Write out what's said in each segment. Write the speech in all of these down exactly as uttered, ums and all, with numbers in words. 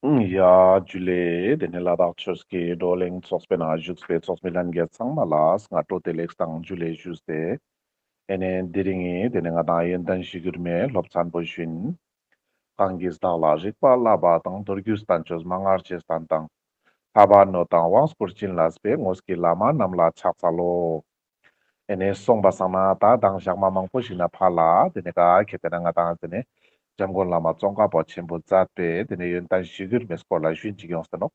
ཡ་ཇུ་ལེ། དེ་ནས་ལ་དྭགས་ཆོས་ཀྱི་བགྲོ་གླེང་ཚོགས་པའི་ནང་བཞུགས་པའི་ཚོགས་མི་ལྷན་རྒྱས་ཚང་མ་ལ་སྔ་དྲོ་བདེ་ལེགས་དང་ཇུ་ལེ་ཞུས་ཏེ། ཨེ་ནས་དེ་རིང་ངི་དེ་ནས་ང་དང་ཡོན་ཏན་གཞིར་གྱུར་མའི་སློབ་ཚན་པོ་བཞིན། གང་གིས་བདག་ལ་རིག་པ་བསླབ་པ་དང་། མདོ་རྒྱུད་བསྟན་བཅོས་མན་ངག་རྗེས་བསྟན་དང་། ལྷག་པར་སྣོད་དང་དབང་བསྐུར་བྱིན་རླབས་པའི། དངོས་ཀྱི་བླ་མ་རྣམས་ལ་ཕྱག་འཚལ་ལོ། ཨེ་ནས་སོང་པ་སང་ན་ད་དང་ཞག་མ་མང་པོ་ཞིག་ནས་ཕར་ལ་དེ་ནས་ག་ཁེ་དེ་ན་ང་དང་དེ་ནས་འཇམ་མགོན་བླ་མ་ཙོང་ཁ་པ་ཆེན་པོས་མཛད་པའི་དེ་ནས་ཡོན་ཏན་གཞིར་གྱུར་མའི་སྐོར་ལ་ཞུན་ཅིག་ཡོངས་ཏེ་ནོག།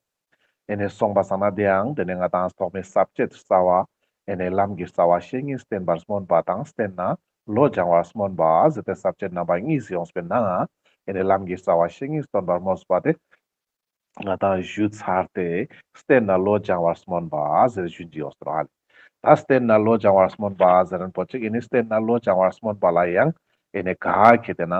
ཨེ་ནས་སོང་པ་སང་ན་དེ་ཡང་དེ་ནས་ང་དང་ཐོག་མའི་ས་བཅད་རྩ་བ། ཨེ་ནས་ལམ་གྱི་རྩ་བ་བཤེས་གཉེན་བསྟེན་པར་སྨོན་པ་དང་། བསྟེན་ནས་བློ་སྦྱང་བར་སྨོན་པ་ཟེར་ཏེ་ས་བཅད་རྣམ་པ་གཉིས་ཡོངས་པའི་ནང་ཨེ་ནས་ལམ་གྱི་རྩ་བ་བཤེས་གཉེན་སྟོན་པར་སྨོན་པ་དེ་ང་དང་ཞུ་ཚར་ཏེ། བསྟེན་ནས་བློ་སྦྱང་བར་སྨོན་པ་ཟེར་ཞུན་ཅིག་ཡོངས་ཏེ་ནོག་ཧ་ལེ། ད་བསྟེན་ནས་བློ་སྦྱང་བར་སྨོན་པ་ཟེར་མཁན་པོ་ཅིག་ཨེ་ནས་བསྟེན་ནས་བློ་སྦྱང་བར་སྨོན་པ་ལ་ཡང་ཨེ་ནས་ག་ཁེ་དེ་ན་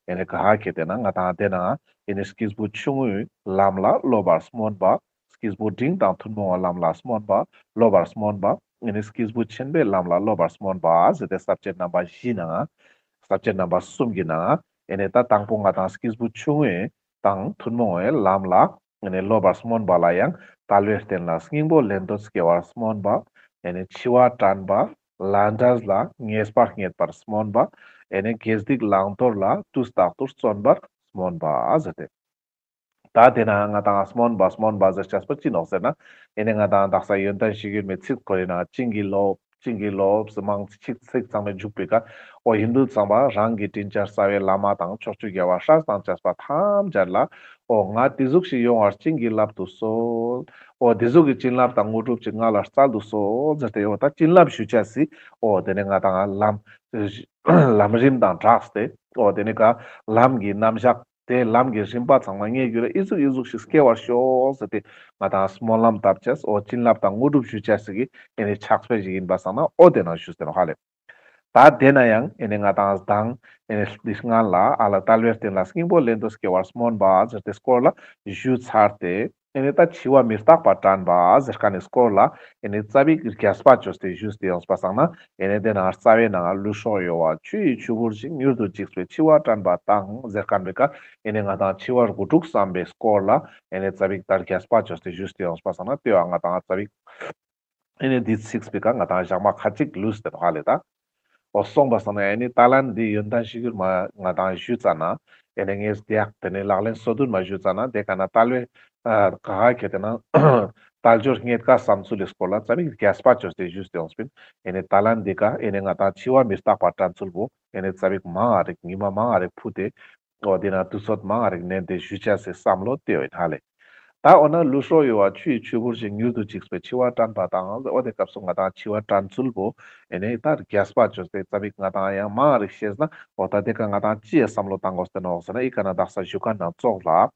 ཨེ་ནས་ག་ཁེ་དེ་ན་ང་དང་དེ་ན་ཨེ་ནས་སྐྱེས་བུ་ཆུང་ངུའི་ལམ་ལ་སློབ་པར་སྨོན་པ། སྐྱེས་བུ་འབྲིང་དང་ཐུན་མོང་བའི་ལམ་ལ་སྨོན་པ། སློབ་པར་སྨོན་པ། ཨེ་ནས་སྐྱེས་བུ་ཆེན་པོའི་ལམ་ལ་སློབ་པར་སྨོན་པ་ཟེར་ཏེ་ས་བཅད་རྣམ་པ་བཞི་ནང་ས་བཅད་རྣམ་པ་གསུམ་གྱི་ནང་ཨེ་ནས་ད་དང་པོ་ང་དང་སྐྱེས་བུ་ཆུང་ངུའི་དང་ཐུན་མོང་བའི་ལམ་ལ་ཨེ་ནས་སློབ་པར་སྨོན་པ་ལ་ཡང་དལ་བའི་རྟེན་ལ་སྙིང་པོ་ལེན་འདོད་སྐྱེ་བར་སྨོན་པ། ཨེ་ནས་འཆི་བ་དྲན་པ། ལས་འབྲས་ལ་ངེས་པ་རྙེད་པར་སྨོན་པ། ཨེ་ནས་དགེ་སྡིག་བླང་དོར་ལ་དུས་རྟག་ཏུ་བརྩོན་པར་སྨོན་པ་ཟེར་ཏེ། ད་དེ་ན་ང་དང་སྨོན་པ་སྨོན་པ་ཟེར་ཅེས་པོ་ཅི་ནོག་ཟེར་ན། ཨེ་ནས་ང་དང་དག་ས་ཡོན་ཏན་གཞིར་གྱུར་མའི་ཚིག་ཁོ་རེ་ན་བྱིན་གྱིས་རློབས། བྱིན་གྱིས་རློབས་ཟེར་མང་ཚིག་ཚིག་ཚང་མས་འཇུག་པའི་ཀ། འོ་ཡིན་དུས་ཙམ་པ་རང་གི་དྲིན་ཅན་རྩ་བའི་བླ་མ་དང་ཕྱོགས་བཅུའི་རྒྱལ་བ་སྲས་དང་བཅས་པ་ཐམས་ཅད་ལ། འོ་ང་དེ་ཟུག་ཞིག་ཡོང་བར་བྱིན་གྱིས་བརླབ་ཏུ་གསོལ། འོ་དེ་ཟུག་གི་བྱིན་རླབས་དང་དངོས་གྲུབ་ཅིག་ང་ལ་སྩལ་དུ་གསོལ་ཟེར་ཏེ། འོ་ད་བྱིན་རླབས་ཞུ་ཅེས་སི་འོ་དེ་ནས་ང་དང་ལམ་ལམ་རིམ་དང་སྦྲགས་ཏེ། འོ་དེ་ནས་ག་ལམ་གྱི་རྣམ་གཞག་དེ་ལམ་གྱི་རིམ་པ་ཚང་མ་ངེས་རྒྱུ་རེ་ཨི་ཟུག་ཨི་ཟུག་ཞིག་སྐྱེ་བར་ཤོག་ཟེར་ཏེ་ང་དང་སྨོན་ལམ་བཏབ་ཅེས། འོ་བྱིན་རླབས་དང་དངོས་གྲུབ་ཞུ་ཅེས་སི་གི་ཨེ་ནས་ཕྱག་དཔེ་ཞིག་ཡིན་པ་སང་ན་འོ་དེ་ན་ཞུས་ཏེ་ནོག་ཧ་ལེ། ད་དེ་ན་ཡང་ཨེ་ནས་ང་དང་དང་ཨེ་ནས་འདི་སྔན་ལ་ཨ་ལ་དལ་བའི་རྟེན་ལ་སྙིང་པོ་ལེན་འདོད་སྐྱེ་བར་སྨོན་པ་ཟེར་ཏེ་སྐོར་ལ་ཞུ་ཚར་ཏེ། ཨེ་ནས་ད་འཆི་བ་མི་རྟག་པ་དྲན་པ་ཟེར་མཁན་ནི་སྐོར་ལ་ཨེ་ནས་ཙ་པིག་རྒྱས་པ་བཅོས་ཏེ་ཞུས་ཏེ་ཡོངས་པ་སང་ན། ཨེ་ནས་དེ་ན་རྩ་བའི་ནང་ལུས་སྲོག་གཡོ་བ་ཆུ་ཡི་ཆུ་བུར་བཞིན། མྱུར་དུ་འཇིག་པའི་འཆི་བ་དྲན་པ་དང་ཟེར་མཁན་པའི་ཀ་ཨེ་ནས་ང་དང་འཆི་བ་དགུ་ཕྲུགས་བསམ་པའི་སྐོར་ལ་ཨེ་ནས་ཙ་པིག་ད་རྒྱས་པ་བཅོས་ཏེ་ཞུས་ཏེ་ཡོངས་པ་སང་ན་དེ་བ་ང་དང་ཙ་པིག་ཨེ་ནས་འདི་ཚིག་པའི་ཀ་ང་དང་ཞག་མ་ཁ་ཅིག་ལུས་ཏེ་ནོག་ཧ་ལེ་ད། འོ་སོང་པ་སང་ན་ཨེ་ནི་ད་ལན་འདི་ཡོན་ཏན་གཞིར་གྱུར་མ་ང་དང་ཞུ་ཙ་ན། ཨེ་ནི་ངས་དེ་ཡག་དེ་ནི་ལག་ལེན་སོ་བདུན་མ་ཞུ་ཙ་ན་དེ་ཀ་ན་དལ་བའི་ཨ་ག་ཧ་ཁེ་དེ་ན་དལ་འབྱོར་རྙེད་དཀའ་བསམ་ཚུལ་ལི་སྐོར་ལ་ཙ་པིག་རྒྱས་པ་བཅོས་ཏེ་ཞུས་ཏེ་ཡོངས་པིན། ཨེ་ནི་ད་ལན་འདི་ཀ་ཨེ་ནི་ང་དང་འཆི་བ་མི་རྟག་པ་དྲན་ཚུལ་བོ་ཨེ་ནི་ཙ་པིག་མང་ང་རིག་ཉི་མ་མང་ང་རིག་ཕུད་དེ། འོ་དེ་ན་དུས་ཚོད་མང་ང་རིག་ནན་ཏེ་ཞུ་ཅེས་སི་བསམ་བློ་དེ་ཡོད་ཧ་ལེ། ད་འོ་ན་ལུས་སྲོག་གཡོ་བ་ཆུ་ཡི་ཆུ་བུར་བཞིན། མྱུར་དུ་འཇིག་པའི་འཆི་བ་དྲན་པ་དང་། འོ་དེ་སྐབས་སུ་ང་དང་འཆི་བ་དྲན་ཚུལ་བོ་ཨེ་ནི་ད་རྒྱས་པ་བཅོས་ཏེ་ཙ་པིག་ང་དང་ཡང་མང་ང་རིག་ཤེས་ན་འོ་ད་དེ་ཀ་ང་དང་ཅི་ཡ་བསམ་བློ་བཏང་དགོས་ཏེ་ནོག་ཟེར་ན་ཨི་ཀ་ན་དག་ས་ཞུ་མཁན་ནང་ཙོགས་ལ།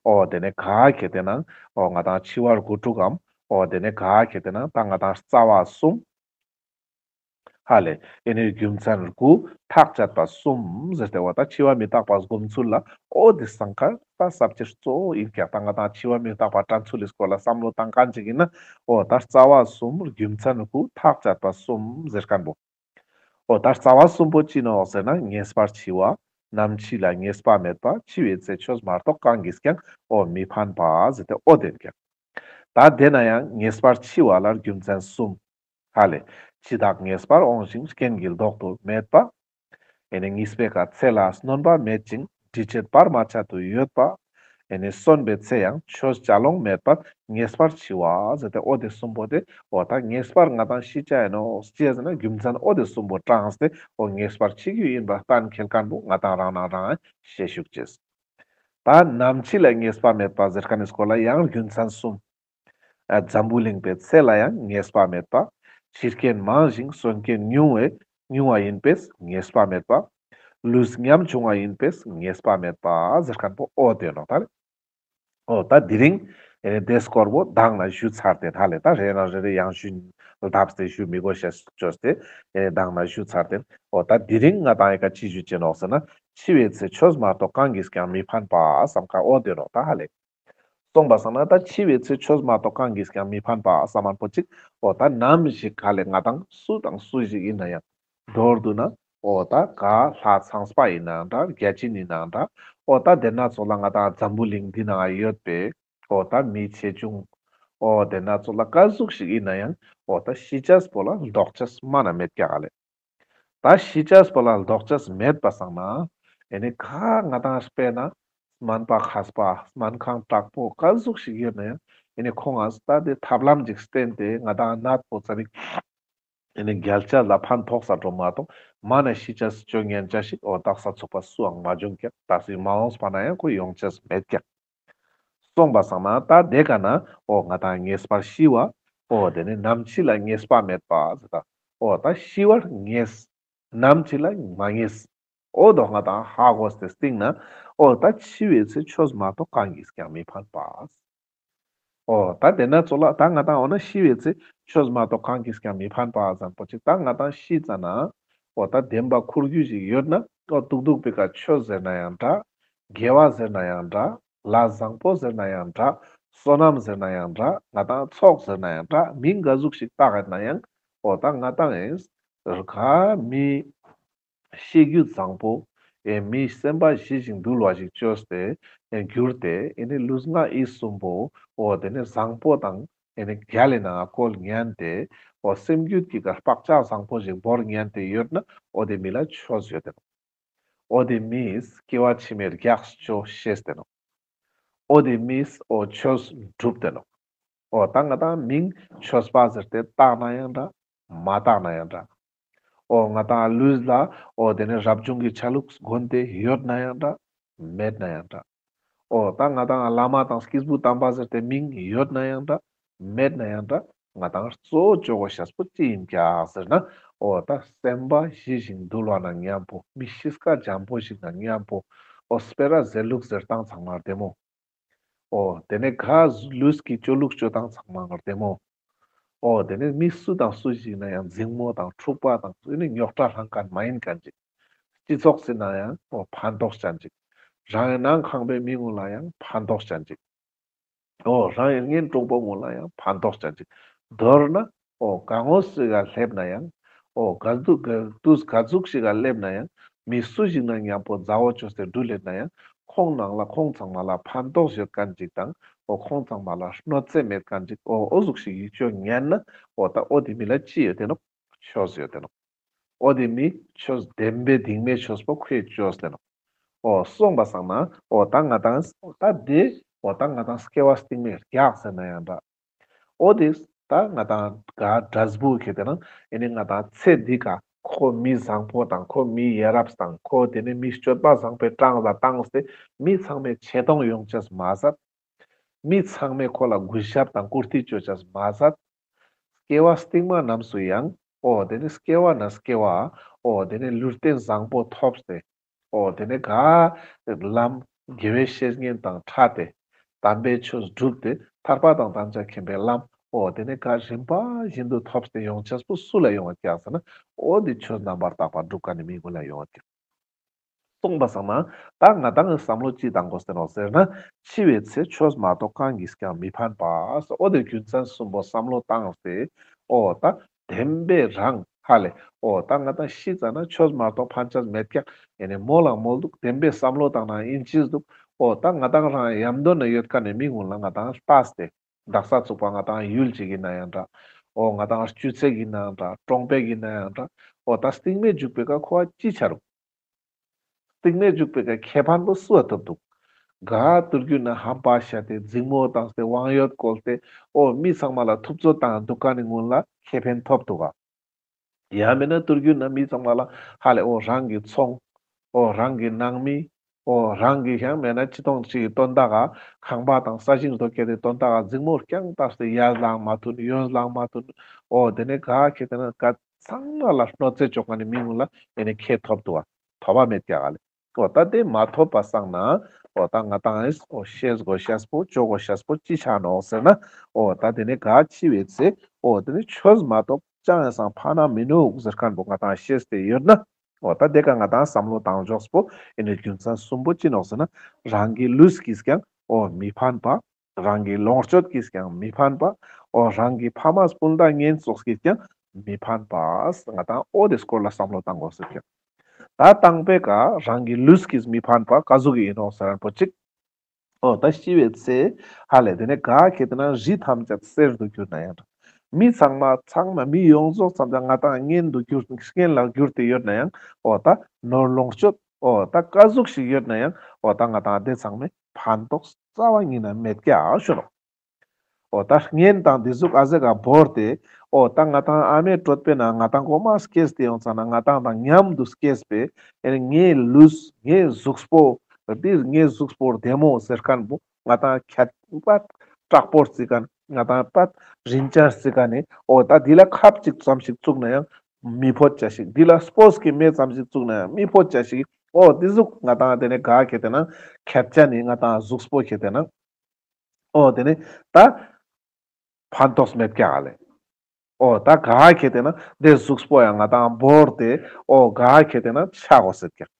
འོ་དེ་ནི་ག་ཧ་ཁེ་དེ་ན་འོ་ང་དང་འཆི་བ་དགུ་ཕྲུགས་གམ། འོ་དེ་ནི་ག་ཧ་ཁེ་དེ་ན་ད་ང་དང་རྩ་བ་གསུམ། ཧ་ལེ། ཨེ་ནི་རྒྱུ་མཚན་དགུ་ཐག་བཅད་པ་གསུམ་ཟེར་ཏེ་འོ་ད་འཆི་བ་མི་རྟག་པ་སྒོམ་ཚུལ་ལ་འོ་དེ་སང་ཁ་ད་ས་བཅད་གཙོ་བོ་ཡིན་ཀྱག་ད་ང་དང་འཆི་བ་མི་རྟག་པ་དྲན་ཚུལ་ལི་སྐོར་ལ་བསམ་བློ་བཏང་མཁན་ཅིག་ཡིན་ན་འོ་ད་རྩ་བ་གསུམ་རྒྱུ་མཚན་དགུ་ཐག་བཅད་པ་གསུམ་ཟེར་མཁན་བོ། འོ་ད་རྩ་བ་གསུམ་པོ་ཅི་ནོག་ཟེར་ན་ངེས་པར་འཆི་བ། ནམ་འཆི་ལ་ངེས་པ་མེད་པ། འཆི་བའི་ཚེ་ཆོས་མ་གཏོགས་གང་གིས་ཀྱང་འོ་མི་ཕན་པ་ཟེར་ཏེ་འོ་དེ་ཡིན་ཀྱག་ད་དེ་ན་ཡང་ངེས་པར་འཆི་བ་ལ་རྒྱུ་མཚན་གསུམ། ཧ་ལེ། འཆི་བདག་ངེས་པར་འོང་ཞིང་། རྐྱེན་གྱིས་ལྡོག་ཏུ་མེད་པ། ཨེ་ནི་གཉིས་པའི་ཀ་ཚེ་ལ་སྣོན་པ་མེད་ཅིང་། འབྲི་བྱེད་བར་མ་ཆད་དུ་ཡོད་པ། ཨེ་ནི་གསོན་པའི་ཚེ་ཡང་ཆོས་བྱ་ལོང་མེད་པར་ངེས་པར་འཆི་བ་ཟེར་ཏེ་འོ་དེ་གསུམ་པོ་དེ་འོ་ད་ངེས་པར་ང་དང་ཤི་ཆ་ཡིན་ནོག་ཅི་ཟེར་ན་རྒྱུ་མཚན་འོ་དེ་གསུམ་པོ་དྲངས་ཏེ་འོ་ངེས་པར་འཆི་རྒྱུ་ཡིན་པ་གཏན་འཁེལ་མཁན་བོ་ང་དང་རང་ནང་རང་ཤེས་ཤུགས་ཅེས། ད་ནམ་འཆི་ལ་ངེས་པ་མེད་པ་ཟེར་མཁན་ནི་སྐོར་ལ་ཡང་རྒྱུ་མཚན་གསུམ། ཨ་འཛམ་བུ་གླིང་པའི་ཚེ་ལ་ཡང་ངེས་པ་མེད་པ། འཆི་རྐྱེན་མང་ཞིང་གསོན་རྐྱེན་ཉུང་བས་ཉུང་བ་ཡིན་པས་ངེས་པ་མེད་པ། ལུས་ཉམ་ཆུང་བ་ཡིན་པས་ངེས་པ་མེད་པ་ཟེར་མཁན་པོ་འོ་དེ་ནོག་ད་རེ། འོ་ད་དེ་རིང་ཨེ་དེ་སྐོར་བོ་མདང་ན་ཞུ་ཚར་ཏེ་ཧ་ལེ། ད་རེ་ན་རེ་རེ་ཡང་ཞུ་ལྡབས་ཏེ་ཞུ་མི་དགོས་ཤེས་བཅོས་ཏེ་ཨེ་མདང་ན་ཞུ་ཚར་ཏེ། འོ་ད་དེ་རིང་ང་དང་ཨེ་ཀ་ཅི་ཞུ་ཅེས་ནོག་ཟེར་ན་འཆི་བའི་ཚེ་ཆོས་མ་གཏོགས་གང་གིས་ཀྱང་མི་ཕན་པ་བསམ་ཁ་འོ་དེ་ནོག་ད་ཧ་ལེ། སོང་པ་སང་ན་ད་འཆི་བའི་ཚེ་ཆོས་མ་གཏོགས་གང་གིས་ཀྱང་མི་ཕན་པ་བསམ་མཁན་པོ་ཅིག་འོ་ད་ནམ་ཞིག་ག་ལེ་ང་དང་སུ་དང་སུ་ཞིག་ཡིན་ན་ཡང་མདོར་བསྡུ་ན་འོ་ད་ག་ལྷ་ཚངས་པ་ཡིན་ནའང་འདྲ་བརྒྱ་བྱིན་ཡིན་ནའང་འདྲ་ འོ་ད་དེ་ན་ཚོགས་ལ་ང་ཏང་འཛམ་བུ་གླིང་འདི་ན་ཡོད་པའི་འོ་ད་མི་ཆེ་ཆུང་འོ་དེ་ན་ཚོགས་ལ་ཀ་ཟུག་ཞིག་ཡིན་ན་ཡང་འོ་ད་ཤི་ཅེས་པོ་ལ་ལྡོག་ཅེས་མ་ན་མེད་ཀྱག་ལེ། ད་ཤི་ཅེས་པོ་ལ་ལྡོག་ཅེས་མེད་པ་སང་ན་ཨེ་ནི་ག་ང་ཏང་དཔེར་ན་སྨན་པ་མཁས་པ་སྨན་ཁང་དྲག་པོ་ཀ་ཟུག་ཞིག་ཡོད་ན་ཡང་ཨེ་ནི་ཁོང་ང་ད་དེ་ཐབས་ལམ་ཅིག་བསྟན་ཏེ་ང་ཏང་ནད་པོ་ཙ་པིག་ཨེ་ནི་རྒྱལ་ཅེས་ལ་ཕན་ཐོགས་ས་འགྲོ་མ་གཏོགས་མ་ན་ཤི་ཅེས་ཅོ་ཉན་ཅེས་ཞིག་འོ་དག་ས་ཚུགས་པ་སུའང་མ་བྱུང་ཀྱག། ད་སྲིད་མ་འོངས་པ་ན་ཡང་ཁོ་ཡོང་ཅེས་མེད་ཀྱག། སོང་པ་སང་ན་ད་དེ་ཀ་ན་འོ་ང་ཏང་ངེས་པར་ཤི་བ་འོ་དེ་ནི་ནམ་འཆི་ལ་ངེས་པ་མེད་པ་ཟེར་ད། འོ་ད་ཤི་བར་ངེས། ནམ་འཆི་ལ་མ་ངེས། འོ་དོ་ང་ཏང་ཧ་གོ་སྟེ་སྟིང་ན་འོ་ད་འཆི་བའི་ཚེ་ཆོས་མ་གཏོགས་གང་གིས་ཀྱང་མི་ཕན་པ། འོ་ད་དེ་ན་ཚོགས་ལ་ད་ང་ཏང་འོ་ན་ཤི་བའི་ཚེ་ཆོས་མ་གཏོགས་གང་གིས་ཀྱང་མི་ཕན་པ་ཟེར་པོ་ཅིག། ད་ང་ཏང་ཤི་ཙ་ན་འོ་ད་བདེན་པ་ཁུར་རྒྱུ་ཞིག་ཡོད་ན་འོ་ཏུག་ཏུག་པའི་ཀ་ཆོས་ཟེར་ན་ཡང་འདྲ། དགེ་བ་ཟེར་ན་ཡང་འདྲ། ལས་བཟང་པོ་ཟེར་ན་ཡང་འདྲ། བསོད་ནམས་ཟེར་ན་ཡང་འདྲ། ང་ཏང་ཚོགས་ཟེར་ན་ཡང་འདྲ། མིང་ག་ཟུག་ཞིག་བཏགས་ཡོད་ན་ཡང་འོ་ད་ང་ཏང་ཨེ་ར་ག་མི་ཤེས་རྒྱུད་བཟང་པོ་ཨེ་མི་སེམས་པ་ཞི་ཞིང་དུལ་བ་ཞིག་ཅོས་ཏེ་ཨེ་གྱུར་ཏེ་ཨེ་ནི་ལུས་ངག་ཡིད་གསུམ་པོ་འོ་དེ་ནི་བཟང་པོ་དང་ཨེ་ནི་རྒྱལ་ལ་ནང་བཀོལ་ཉན་ཏེ་འོ་སེམས་རྒྱུད་ཀྱི་ཀ་བག་ཆགས་བཟང་པོ་ཞིག་བོར་ཉན་ཏེ་ཡོད་ན་འོ་དེ་མི་ལ་ཆོས་ཡོད་དེ་ནོག། འོ་དེ་མིས་སྐྱེ་བ་ཕྱི་མའི་རྒྱགས་ཅོ་ཤེས་ཏེ་ནོག། འོ་དེ་མིས་འོ་ཆོས་སྒྲུབ་ཏེ་ནོག། འོ་ད་ང་ཏང་མིང་ཆོས་པ་ཟེར་ཏེ་བཏགས་ན་ཡང་འདྲ། མ་བཏགས་ན་ཡང་འདྲ། འོ་ང་ཏང་ལུས་ལ་འོ་དེ་ནི་རབ་བྱུང་གི་ཆ་ལུགས་གོན་ཏེ་ཡོད་ན་ཡང་འདྲ། མེད་ན་ཡང་འདྲ། འོ་ད་ང་ཏང་བླ་མ་དང་སྐྱེས་བུ་དམ་པ་ཟེར་ཏེ་མིང་ཡོད་ན་ཡང་འདྲ། མེད་ན་ཡང་འདྲ། ང་ཏང་གཙོ་བོ་ཅོ་གོ་ཤེས་པོ་ཅི་ཡིན་ཀྱག་ཟེར་ན། འོ་ད་སེམས་པ་ཞི་ཞིང་དུལ་བ་ན་མཉམ་པོ། མི་གཤིས་ཀ་འཇམ་པོ་ཞིག་ན་མཉམ་པོ། འོ་སྤེ་ར་ཟེར་ལུགས་ཟེར་སྟངས་ཚང་མ་བདེ་མོ། འོ་དེ་ནས་ག་ལུས་ཀྱི་ཅོ་ལུགས་ཅོ་སྟངས་ཚང་མ་བདེ་མོ། འོ་དེ་ནས་མི་སུ་དང་སུ་ཞིག་ན་ཡང་འཛིང་མོ་དང་འཁྲུག་པ་དང་ཨེ་ནི་རྙོག་དྲ་ལྷང་མཁན་མ་ཡིན་མཁན་ཅིག། སྤྱི་ཚོགས་སི་ནང་ཡང་འོ་ཕན་ཐོགས་ཅན་ཅིག། རང་ཡང་ནང་ཁང་པའི་མི་ངོ་ལ་ཡང་ཕན་ཐོགས་ཅན་ཅིག། འོ་རང་ཡང་གཉེན་གྲོགས་པོ་ངོ་ལ་ཡང་ཕན་ཐོགས་ཅན་ཅིག། མདོར་ན་འོ་ག་ངོས་ཤིག་ག་སླེབས་ན་ཡང་འོ་ག་དུས་ག་དུས་ག་ཟུག་ཤིག་ག་སླེབས་ན་ཡང་མི་སུ་ཞིག་ན་མཉམ་པོ་མཛའ་བོ་ཅོས་ཏེ་འགྲུལ་ལེབ་ན་ཡང་ཁོང་ནང་ལ་ཁོང་ཚང་མ་ལ་ཕན་ཐོགས་ཡོད་མཁན་ཅིག་དང་འོ་ཁོང་ཚང་མ་ལ་གནོད་འཚེ་མེད་མཁན་ཅིག། འོ་འོ་ཟུག་ཤིག་ཡིད་ཆོས་ཉན་ན་འོ་ད་འོ་དེ་མི་ལ་ཅི་ཡོད་དེ་ནོག། ཆོས་ཡོད་དེ་ནོག། འོ་དེ་མི་ཆོས་བདེན་པའི་སྟིང་མའི་ཆོས་པོ་ཁོས་ཅོས་ཏེ་ནོག། འོ་སོང་པ་སང་ན་འོ་ད་ང་ཏང་ད་དེ་འོ་ད་ང་ཏང་སྐྱེ་བ་སྟིང་མའི་རྒྱགས་ཟེར་ན་ཡང་འདྲ། འོ་དེ་ད་ང་ཏང་ག་འབྲས་བུ་ཁེ་དེ་ན་ཨེ་ནི་ང་ཏང་ཚེ་འདི་ཀ་ཁོ་མི་བཟང་པོ་དང་ཁོ་མི་ཡ་རབས་དང་ཁོ་དེ་ནི་མི་སྤྱོད་པ་བཟང་པོའི་གྲངས་ལ་བཏང་སྟེ་མི་ཚང་མའི་ཆེ་མཐོང་ཡོང་ཅེས་མ་ཟད། མི་ཚང་མས་ཁོ་ལ་གུས་ཞབས་དང་བཀུར་སྟི་ཅོ་ཅེས་མ་ཟད། སྐྱེ་བ་སྟིང་མ་རྣམས་སུ་ཡང་འོ་དེ་ནི་སྐྱེ་བ་ན་སྐྱེ་བ་འོ་དེ་ནི་ལུས་རྟེན་བཟང་པོ་ཐོབ་སྟེ། འོ་དེ་ནི་ག་ལམ་དགེ་བའི་བཤེས་གཉེན་དང་འཕྲད་དེ་དམ་པའི་ཆོས་བསྒྲུབས་ཏེ་ཐར་པ་དང་དམ་བཅའ་མཁྱེན་པའི་ལམ་འོ་དེ་ནི་ག་རིམ་པ་བཞིན་དུ་ཐོབ་སྟེ་ཡོང་ཅེས་པོ་སུ་ལ་ཡོང་བ་ཀྱག་ཟེར་ན་འོ་དེ་ཆོས་རྣམ་པར་དག་པ་སྒྲུབ་མཁན་ནི་མི་ཀུན་ལ་ཡོང་བ་ཀྱག། སོང་པ་སང་ན་ད་ང་ཏང་གི་བསམ་བློ་ཅི་བཏང་དགོས་ཟེར་ནོག་ཟེར་ན། འཆི་བའི་ཚེ་ཆོས་མ་གཏོགས་གང་གིས་ཀྱང་མི་ཕན་པ། འོ་དེ་རྒྱུ་མཚན་གསུམ་པོ་བསམ་བློ་བཏང་སྟེ་འོ་ད་བདེན་པའི་རང་ཧ་ལས་འོ་ད་ང་ཏང་ཤི་ཙ་ན་ཆོས་མ་གཏོགས་ཕན་ཆ་མེད་ཀྱག། ཨེ་ནི་མོལ་ལ་མོལ་འདུག། བདེན་པའི་བསམ་བློ་བཏང་ན་ཨིན་ཅིག་འདུག། འོ་ད་ང་ཏང་རང་ཡམ་དོ་ན་ཡོད་མཁན་ནི་མི་ཀུན་ལ་ང་ཏང་ལྟས་ཏེ་དག་ས་ཚུགས་པ་ང་ཏང་ཡུལ་ཅིག་ཡིན་ན་ཡང་འདྲ། འོ་ང་ཏང་སྤྱི་ཚོགས་ཡིན་ན་ཡང་འདྲ། གྲོང་པ་ཡིན་ན་ཡང་འདྲ། འོ་ད་སྟིང་མའི་འཇུག་པའི་ཀ་ཁོ་ཅི་ཆ་རུག། སྟིང་མའི་འཇུག་པའི་ཀ་ཁེ་ཕན་པོ་སུ་བ་ཐོབ་འདུག། ག་ཏུར་རྒྱུ་ན་ཧམ་པ་བཤད་དེ་འཛིང་མོ་བཏང་སྟེ་དབང་ཡོད་བཀོལ་ཏེ་འོ་མི་ཚང་མ་ལ་ཐུབ་ཚོད་བཏང་འདུག་མཁན་ནི་ཀུན་ལ་ཁེ་ཕན་ཐོབ་འདུག་ག། ཡང་མིན་ན་ཏུར་རྒྱུ་ན་མི་ཚང་མ་ལ་ཧ་ལས་འོ་རང་གི་ཚོང་འོ་རང་གི་ནང་མི་འོ་རང་གི་ཡང་མིན་ན་ཅི་ཐོང་ཅིག་གི་དོན་དག་ག་ཁང་པ་དང་ས་ཞིང་རྡོ་སྐྱེད་དེ་དོན་དག་ག་འཛིང་མོ་རྐྱང་བཏང་སྟེ་ཡར་ལངས་མ་ཐུབ་ཡོན་ལངས་མ་ཐུབ། འོ་དེ་ནས་ག་ཁེ་དེ་ན་ག་ཚང་མ་ལ་གནོད་འཚེ་ཅོ་མཁན་ནི་མི་ཀུན་ལ་ཨེ་ནི་ཁེ་ཐོབ་འདུག་ག། ཐོབ་པ་མེད་ཀྱག་ལེ། འོ་ད་དེ་མ་ཐོབ་པ་སང་ན་འོ་ད་ང་ཏང་ཨེ་འོ་ཤེས་དགོས་ཤེས་པོ་ཅོ་དགོས་ཤེས་པོ་ཅི་ཆ་ནོག་ཟེར་ན། འོ་ད་དེ་ནས་ག་འཆི་བའི་ཚེ་འོ་དེ་ནས་ཆོས་མ་གཏོགས་ཅང་ཡང་སང་ཕན་ན་མི་ནུག་ཟེར་མཁན་པོ་ང་ཏང་ཤེས་ཏེ་ཡོད་ན། འོ་ད་དེ་ཀ་ང་ཏང་བསམ་བློ་བཏང་ཕྱོགས་པོ་ཨེ་ནི་རྒྱུ་མཚན་གསུམ་པོ་ཅི་ནོག་ཟེར་ན། རང་གི་ལུས་ཀྱིས་ཀྱང་འོ་མི་ཕན་པ། རང་གི་ལོངས་སྤྱོད་ཀྱིས་ཀྱང་མི་ཕན་པ། འོ་རང་གི་ཕ་མ་སྤུན་ཟླ་གཉེན་ཚོགས་ཀྱིས་ཀྱང་མི་ཕན་པ། ང་ཏང་འོ་དེ་སྐོར་ལ་བསམ་བློ་བཏང་དགོས་ཟེར་ཀྱང་། ད་དང་པོའི་ཀ་རང་གི་ལུས་ཀྱིས་མི་ཕན་པ་ཀ་ཟུག་གི་ཡིན་ནོག་ཟེར་ན་པོ་ཅིག་འོ་ད་ཤི་བའི་ཚེ་ཧ་ལས་དེ་ནས་ག་ཁེ་ཏེ་ན་རི་ཐམས་ཅད་གསེར་དུ་གྱུར་ན་ཡང་། མི་ཚང་མ་ཚང་མ་མི་ཡོངས་རྫོགས་ཚང་མ་ང་ཏང་གཉེན་དུ་གྱུར་གཉེན་ལ་གྱུར་ཏེ་ཡོད་ན་ཡང་འོ་ད་ནོར་ལོངས་སྤྱོད་འོ་ད་ཀ་ཟུག་ཞིག་ཡོད་ན་ཡང་འོ་ད་ང་ཏང་དེ་ཚང་མས་ཕན་ཐོགས་རྩ་བ་ཉིད་ནས་མེད་ཀྱག་ཞུ་ནོག་འོ་ད་གཉེན་དང་འདི་ཟུག་ཨ་ཟེ་ག་བོར་ཏེ། འོ་ད་ང་ཏང་ཨ་མའི་གྲོད་པའི་ནང་ང་ཏང་གོ་མ་སྐྱེས་ཏེ་ཡོང་ཙ་ན་ང་ཏང་དང་མཉམ་དུ་སྐྱེས་པའི་ཨེ་ནི་ངའི་ལུས་ངའི་གཟུགས་པོ། འདི་ངའི་གཟུགས་པོ་བདེ་མོ་ཟེར་མཁན་པོ་ང་ཏང་ཁྱད་པར་དྲག་པོ་རྩི་མཁན་ང་ཏང་པད་རིན་ཆེན་རྩི་མཁན་ནི་འོ་ད་འདི་ལ་ཁབ་ཅིག་ཙམ་ཞིག་བཙུགས་ན་ཡང་མི་ཕོད་ཅ་ཞིག་འདི་ལ་སྤོས་ཀྱི་མེ་ཙམ་ཞིག་བཙུགས་ན་ཡང་མི་ཕོད་ཅ་ཞིག་འོ་འདི་ཟུག་ང་ཏང་དེ་ནས་ག་ཁེ་ཏེ་ན་ཁྱད་ཆ་ནི་ང་ཏང་གཟུགས་པོ་ཁེ་ཏེ་ན། འོ་དེ་ནི་ད་ཕན་ཐོགས་མེད་ཀྱག་ལེ། འོ་ད་ག་ཁེ་ཏེ་ན་དེ་གཟུགས་པོ་ཡང་ང་ཏང་བོར་ཏེ་འོ་ག་ཁེ་ཏེ་ན་ཆ་གོས་ཟེར་ཀྱག་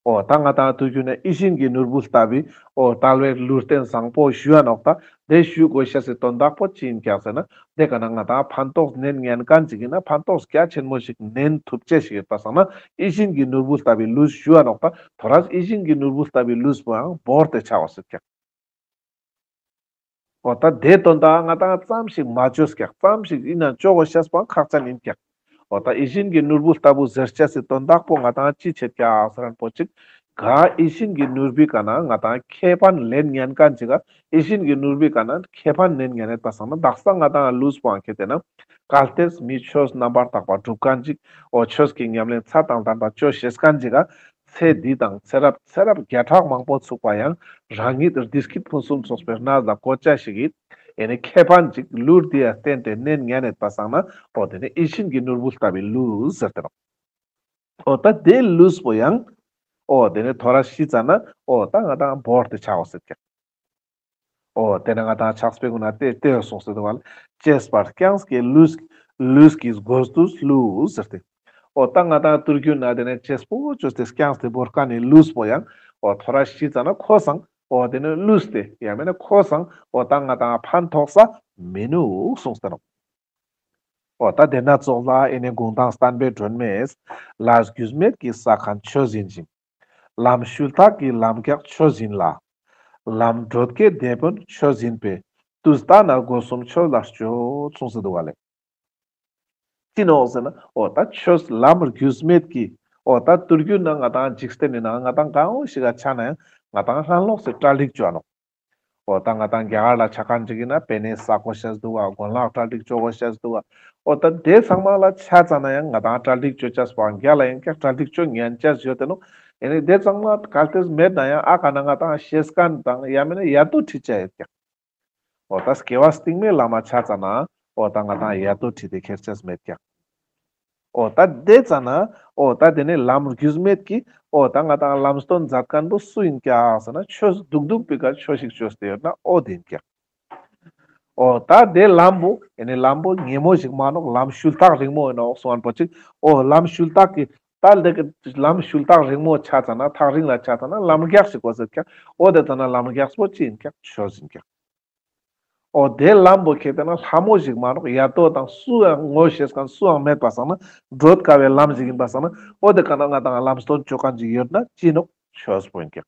འོ་ད་ང་ཏང་དུས་རྒྱུན་ནས་ཡིད་བཞིན་གྱི་ནོར་བུ་ལྟ་བུའི་འོ་དལ་བའི་ལུས་རྟེན་བཟང་པོ་ཞུ་ཡ་ནོག་ད་དེ་ཞུ་དགོས་ཤེས་སི་དོན་དག་པོ་ཅི་ཡིན་ཀྱག་ཟེར་ན་དེ་ག་ན་ང་ཏང་ཕན་ཐོགས་ནན་ཉན་མཁན་ཅིག་ཡིན་ན་ཕན་ཐོགས་རྒྱ་ཆེན་མོ་ཞིག་ནན་ཐུབ་ཅེས་ཞིག་ཡོད་པ་སང་ན་ཡིད་བཞིན་གྱི་ནོར་བུ་ལྟ་བུའི་ལུས་ཞུ་ཡ་ནོག་ད་ཐོ་རས་ཡིད་བཞིན་གྱི་ནོར་བུ་ལྟ་བུའི་ལུས་པོ་ཡང་བོར་ཏེ་ཆ་གོས་ཟེར་ཀྱག་འོ་ད་དེ་དོན་དག་ང་ཏང་ཙམ་ཞིག་མ་བཅོས་ཀྱག་ཙམ་ཞིག་ཡིན་ན་བཅོ་དགོས་ཤེས་པོ་ཁག་ཅན་ཡིན་ཀྱག་འོ་ད་ཡིད་བཞིན་གྱི་ནོར་བུ་ལྟ་བུ་ཟེར་ཅེས་སི་དོན་དག་པོ་ང་ཏང་ཅི་བྱེད་ཀྱག་ཟེར་ན་པོ་ཅིག་ག་ཡིད་བཞིན་གྱི་ནོར་བུའི་ཀ་ན་ང་ཏང་ཁེ་ཕན་ལེན་ཉན་མཁན་ཅིག་ག་ཡིད་བཞིན་གྱི་ནོར་བུའི་ཀ་ན་ཁེ་ཕན་ལེན་ཉན་ཡོད་པ་སང་ན་དག་ས་ང་ཏང་ལུས་པོའང་ཁེ་ཏེ་ན་གལ་ཏེ་མི་ཆོས་རྣམ་པར་དག་པ་སྒྲུབ་མཁན་ཅིག་འོ་ཆོས་ཀྱི་ཉམས་ལེན་ཚད་དང་ལྡན་པ་བཅོ་ཤེས་མཁན་ཅིག་ག་ཚེ་འདི་དང་ཚེ་རབས་ཚེ་རབས་བརྒྱ་ཕྲག་མང་པོ་ཚུགས་པ་ཡང་རང་ཉིད་བདེ་སྐྱིད་ཕུན་སུམ་ཚོགས་པའི་གནས་ལ་འགོད་ཅ་ཞིག་གི་ཨེ་ནི་ཁེ་ཕན་ཅིག་ལུས་འདི་ཡ་བརྟེན་ཏེ་ནན་ཉན་ཡོད་པ་སང་ན་འོ་དེ་ནི་ཡིད་བཞིན་གྱི་ནོར་བུ་ལྟ་བུའི་ལུས་ཟེར་ཏེ་ནོག་འོ་ད་དེ་ལུས་པོ་ཡང་འོ་དེ་ནི་ཐོ་རས་ཤི་ཙ་ན་འོ་ད་ང་ཏང་བོར་ཏེ་ཆ་གོས་ཟེར་ཀྱག་འོ་དེ་ནས་ང་ཏང་ཕྱག་དཔེ་ཀུན་ན་དེ་དེ་གསུངས་ཏེ་འདུག་ག་ལེ། གཅེས་པར་བསྐྱངས་ཀྱི་ལུས། ལུས་ཀྱི་སྒོ་དུ་བསླུ་ཟེར་ཏེ། འོ་ད་ང་ཏང་དུས་རྒྱུན་ན་དེ་ནས་གཅེས་པོ་བཅོས་ཏེ་བསྐྱངས་ཏེ་བོར་མཁན་ནི་ལུས་པོ་ཡང་འོ་ཐོ་རས་ཤི་ཙ་ན་ཁོ་སང་འོ་དེ་ནས་བསླུས་ཏེ་ཡང་མེད་ན་ཁོ་སང་འོ་ད་ང་ཏང་ཕན་ཐོགས་ས་མི་ནུག་གསུངས་ཏེ་ནོག་འོ་ད་དེ་ན་ཙོགས་ལ་ཨེ་ནི་གུང་ཐང་བསྟན་པའི་སྒྲོན་མེས། ལས་རྒྱུས་མེད་ཀྱིས་བསགས་མཁན་ཆོས་ཡིན་ཞིང་། ལམ་ཤུལ་བཏགས་ཀྱི་ལམ་རྒྱགས་ཆོས་ཡིན་ལ། ལམ་བགྲོད་ཀྱི་དེད་དཔོན་ཆོས་ཡིན་པས། དུས་ལྟ་ན་སྒོ་གསུམ་ཆོས་ལ་སྤྱོད། གསུངས་སེ་འདུག་ག་ལེ། ཅི་ནོག་ཟེར་ན་འོ་ད་ཆོས་ལམ་རྒྱུས་མེད་ཀྱི་འོ་ད་དུས་རྒྱུན་ན་ང་ཏང་འཇིག་རྟེན་ནི་ནང་ང་ཏང་གང་འོ་ཞིག་ག་ཆ་ན་ཡང་ང་ཏང་ལྷན་ལོགས་སེ་གྲ་སྒྲིག་བཅོ་ནོག་འོ་ད་ང་ཏང་རྒྱ་གར་ལ་ཆ་མཁན་ཅིག་ཡིན་ན་པེ་ནེ་ས་གོ་ཤེས་འདུག་ག་གོན་ལག་གྲ་སྒྲིག་བཅོ་གོ་ཤེས་འདུག་ག་འོ་ད་དེ་ཚང་མ་ལ་ཆ་ཙ་ན་ཡང་ང་ཏང་གྲ་སྒྲིག་བཅོ་ཅེས་པོ་རྒྱ་ལ་ཡིན་ཀྱང་གྲ་སྒྲིག་བཅོ་ཉན་ཅེས་ཡོད་དེ་ནོག་ཨེ་ནི་དེ་ཚང་མ་གལ་ཏེ་མེད་ན་ཡང་ཨ་ཀ་ན་ང་ཏང་ཤེས་མཁན་དང་ཡང་མེད་ན་ཡ་དོ་ཁྲིད་ཅེས་ཡོད་ཀྱག་འོ་ད་སྐྱེ་བ་སྟིང་མའི་ལམ་མ་ཆ་ཙ་ན་འོ་ད་ང་ཏང་ཡ་དོ་ཁྲིད་དེ་ཁྱེར་ཅེས་མེད་ཀྱག་འོ་ད་དེ་ཙ་ན་འོ་ད་དེ་ནི་ལམ་རྒྱུས་མེད་ཀྱི་འོ་ད་ང་ཏང་ལམ་སྟོན་མཛད་མཁན་པོ་སུ་ཡིན་ཀྱག་ཟེར་ན་ཆོས་སྡུག་སྡུག་པའི་ཀ་ཆོས་ཤིག་བཅོས་ཏེ་ཡོད་ན་འོ་དེ་ཡིན་ཀྱག་འོ་ད་དེ་ལམ་པོ་ཨེ་ནི་ལམ་པོ་ཉེ་མོ་ཞིག་མ་ནོག་ལམ་ཤུལ་བཏགས་རིང་མོ་ཡིན་ནོག་གསུང་མཁན་པོ་ཅིག་འོ་ལམ་ཤུལ་བཏགས་ཀྱི་ད་ལེ་ལམ་ཤུལ་བཏགས་རིང་མོ་ཆ་ཙ་ན་ཐག་རིང་ལ་ཆ་ཙ་ན་ལམ་རྒྱགས་ཤིག་གོ་ཟེར་ཀྱག་འོ་དེ་ཙ་ན་ལམ་རྒྱགས་པོ་ཅི་ཡིན་ཀྱག་ཆོས་ཡིན་ཀྱག་འོ་དེ་ལམ་པོ་ཁྱེར་ཏེ་ན་ལྷ་མོ་ཞིག་མ་ནོག་ཡ་དོ་དང་སུའང་ངོ་ཤེས་མཁན་སུའང་མེད་པ་སང་ན་བགྲོད་དཀའ་བའི་ལམ་ཞིག་ཡིན་པ་སང་ན་འོ་དེ་ཀ་ན་ང་ཏང་ལམ་སྟོན་བཅོ་མཁན་ཅིག་ཡོད་ན་ཅི་ནོག་ཆོས་པོ་ཡིན་ཀྱག་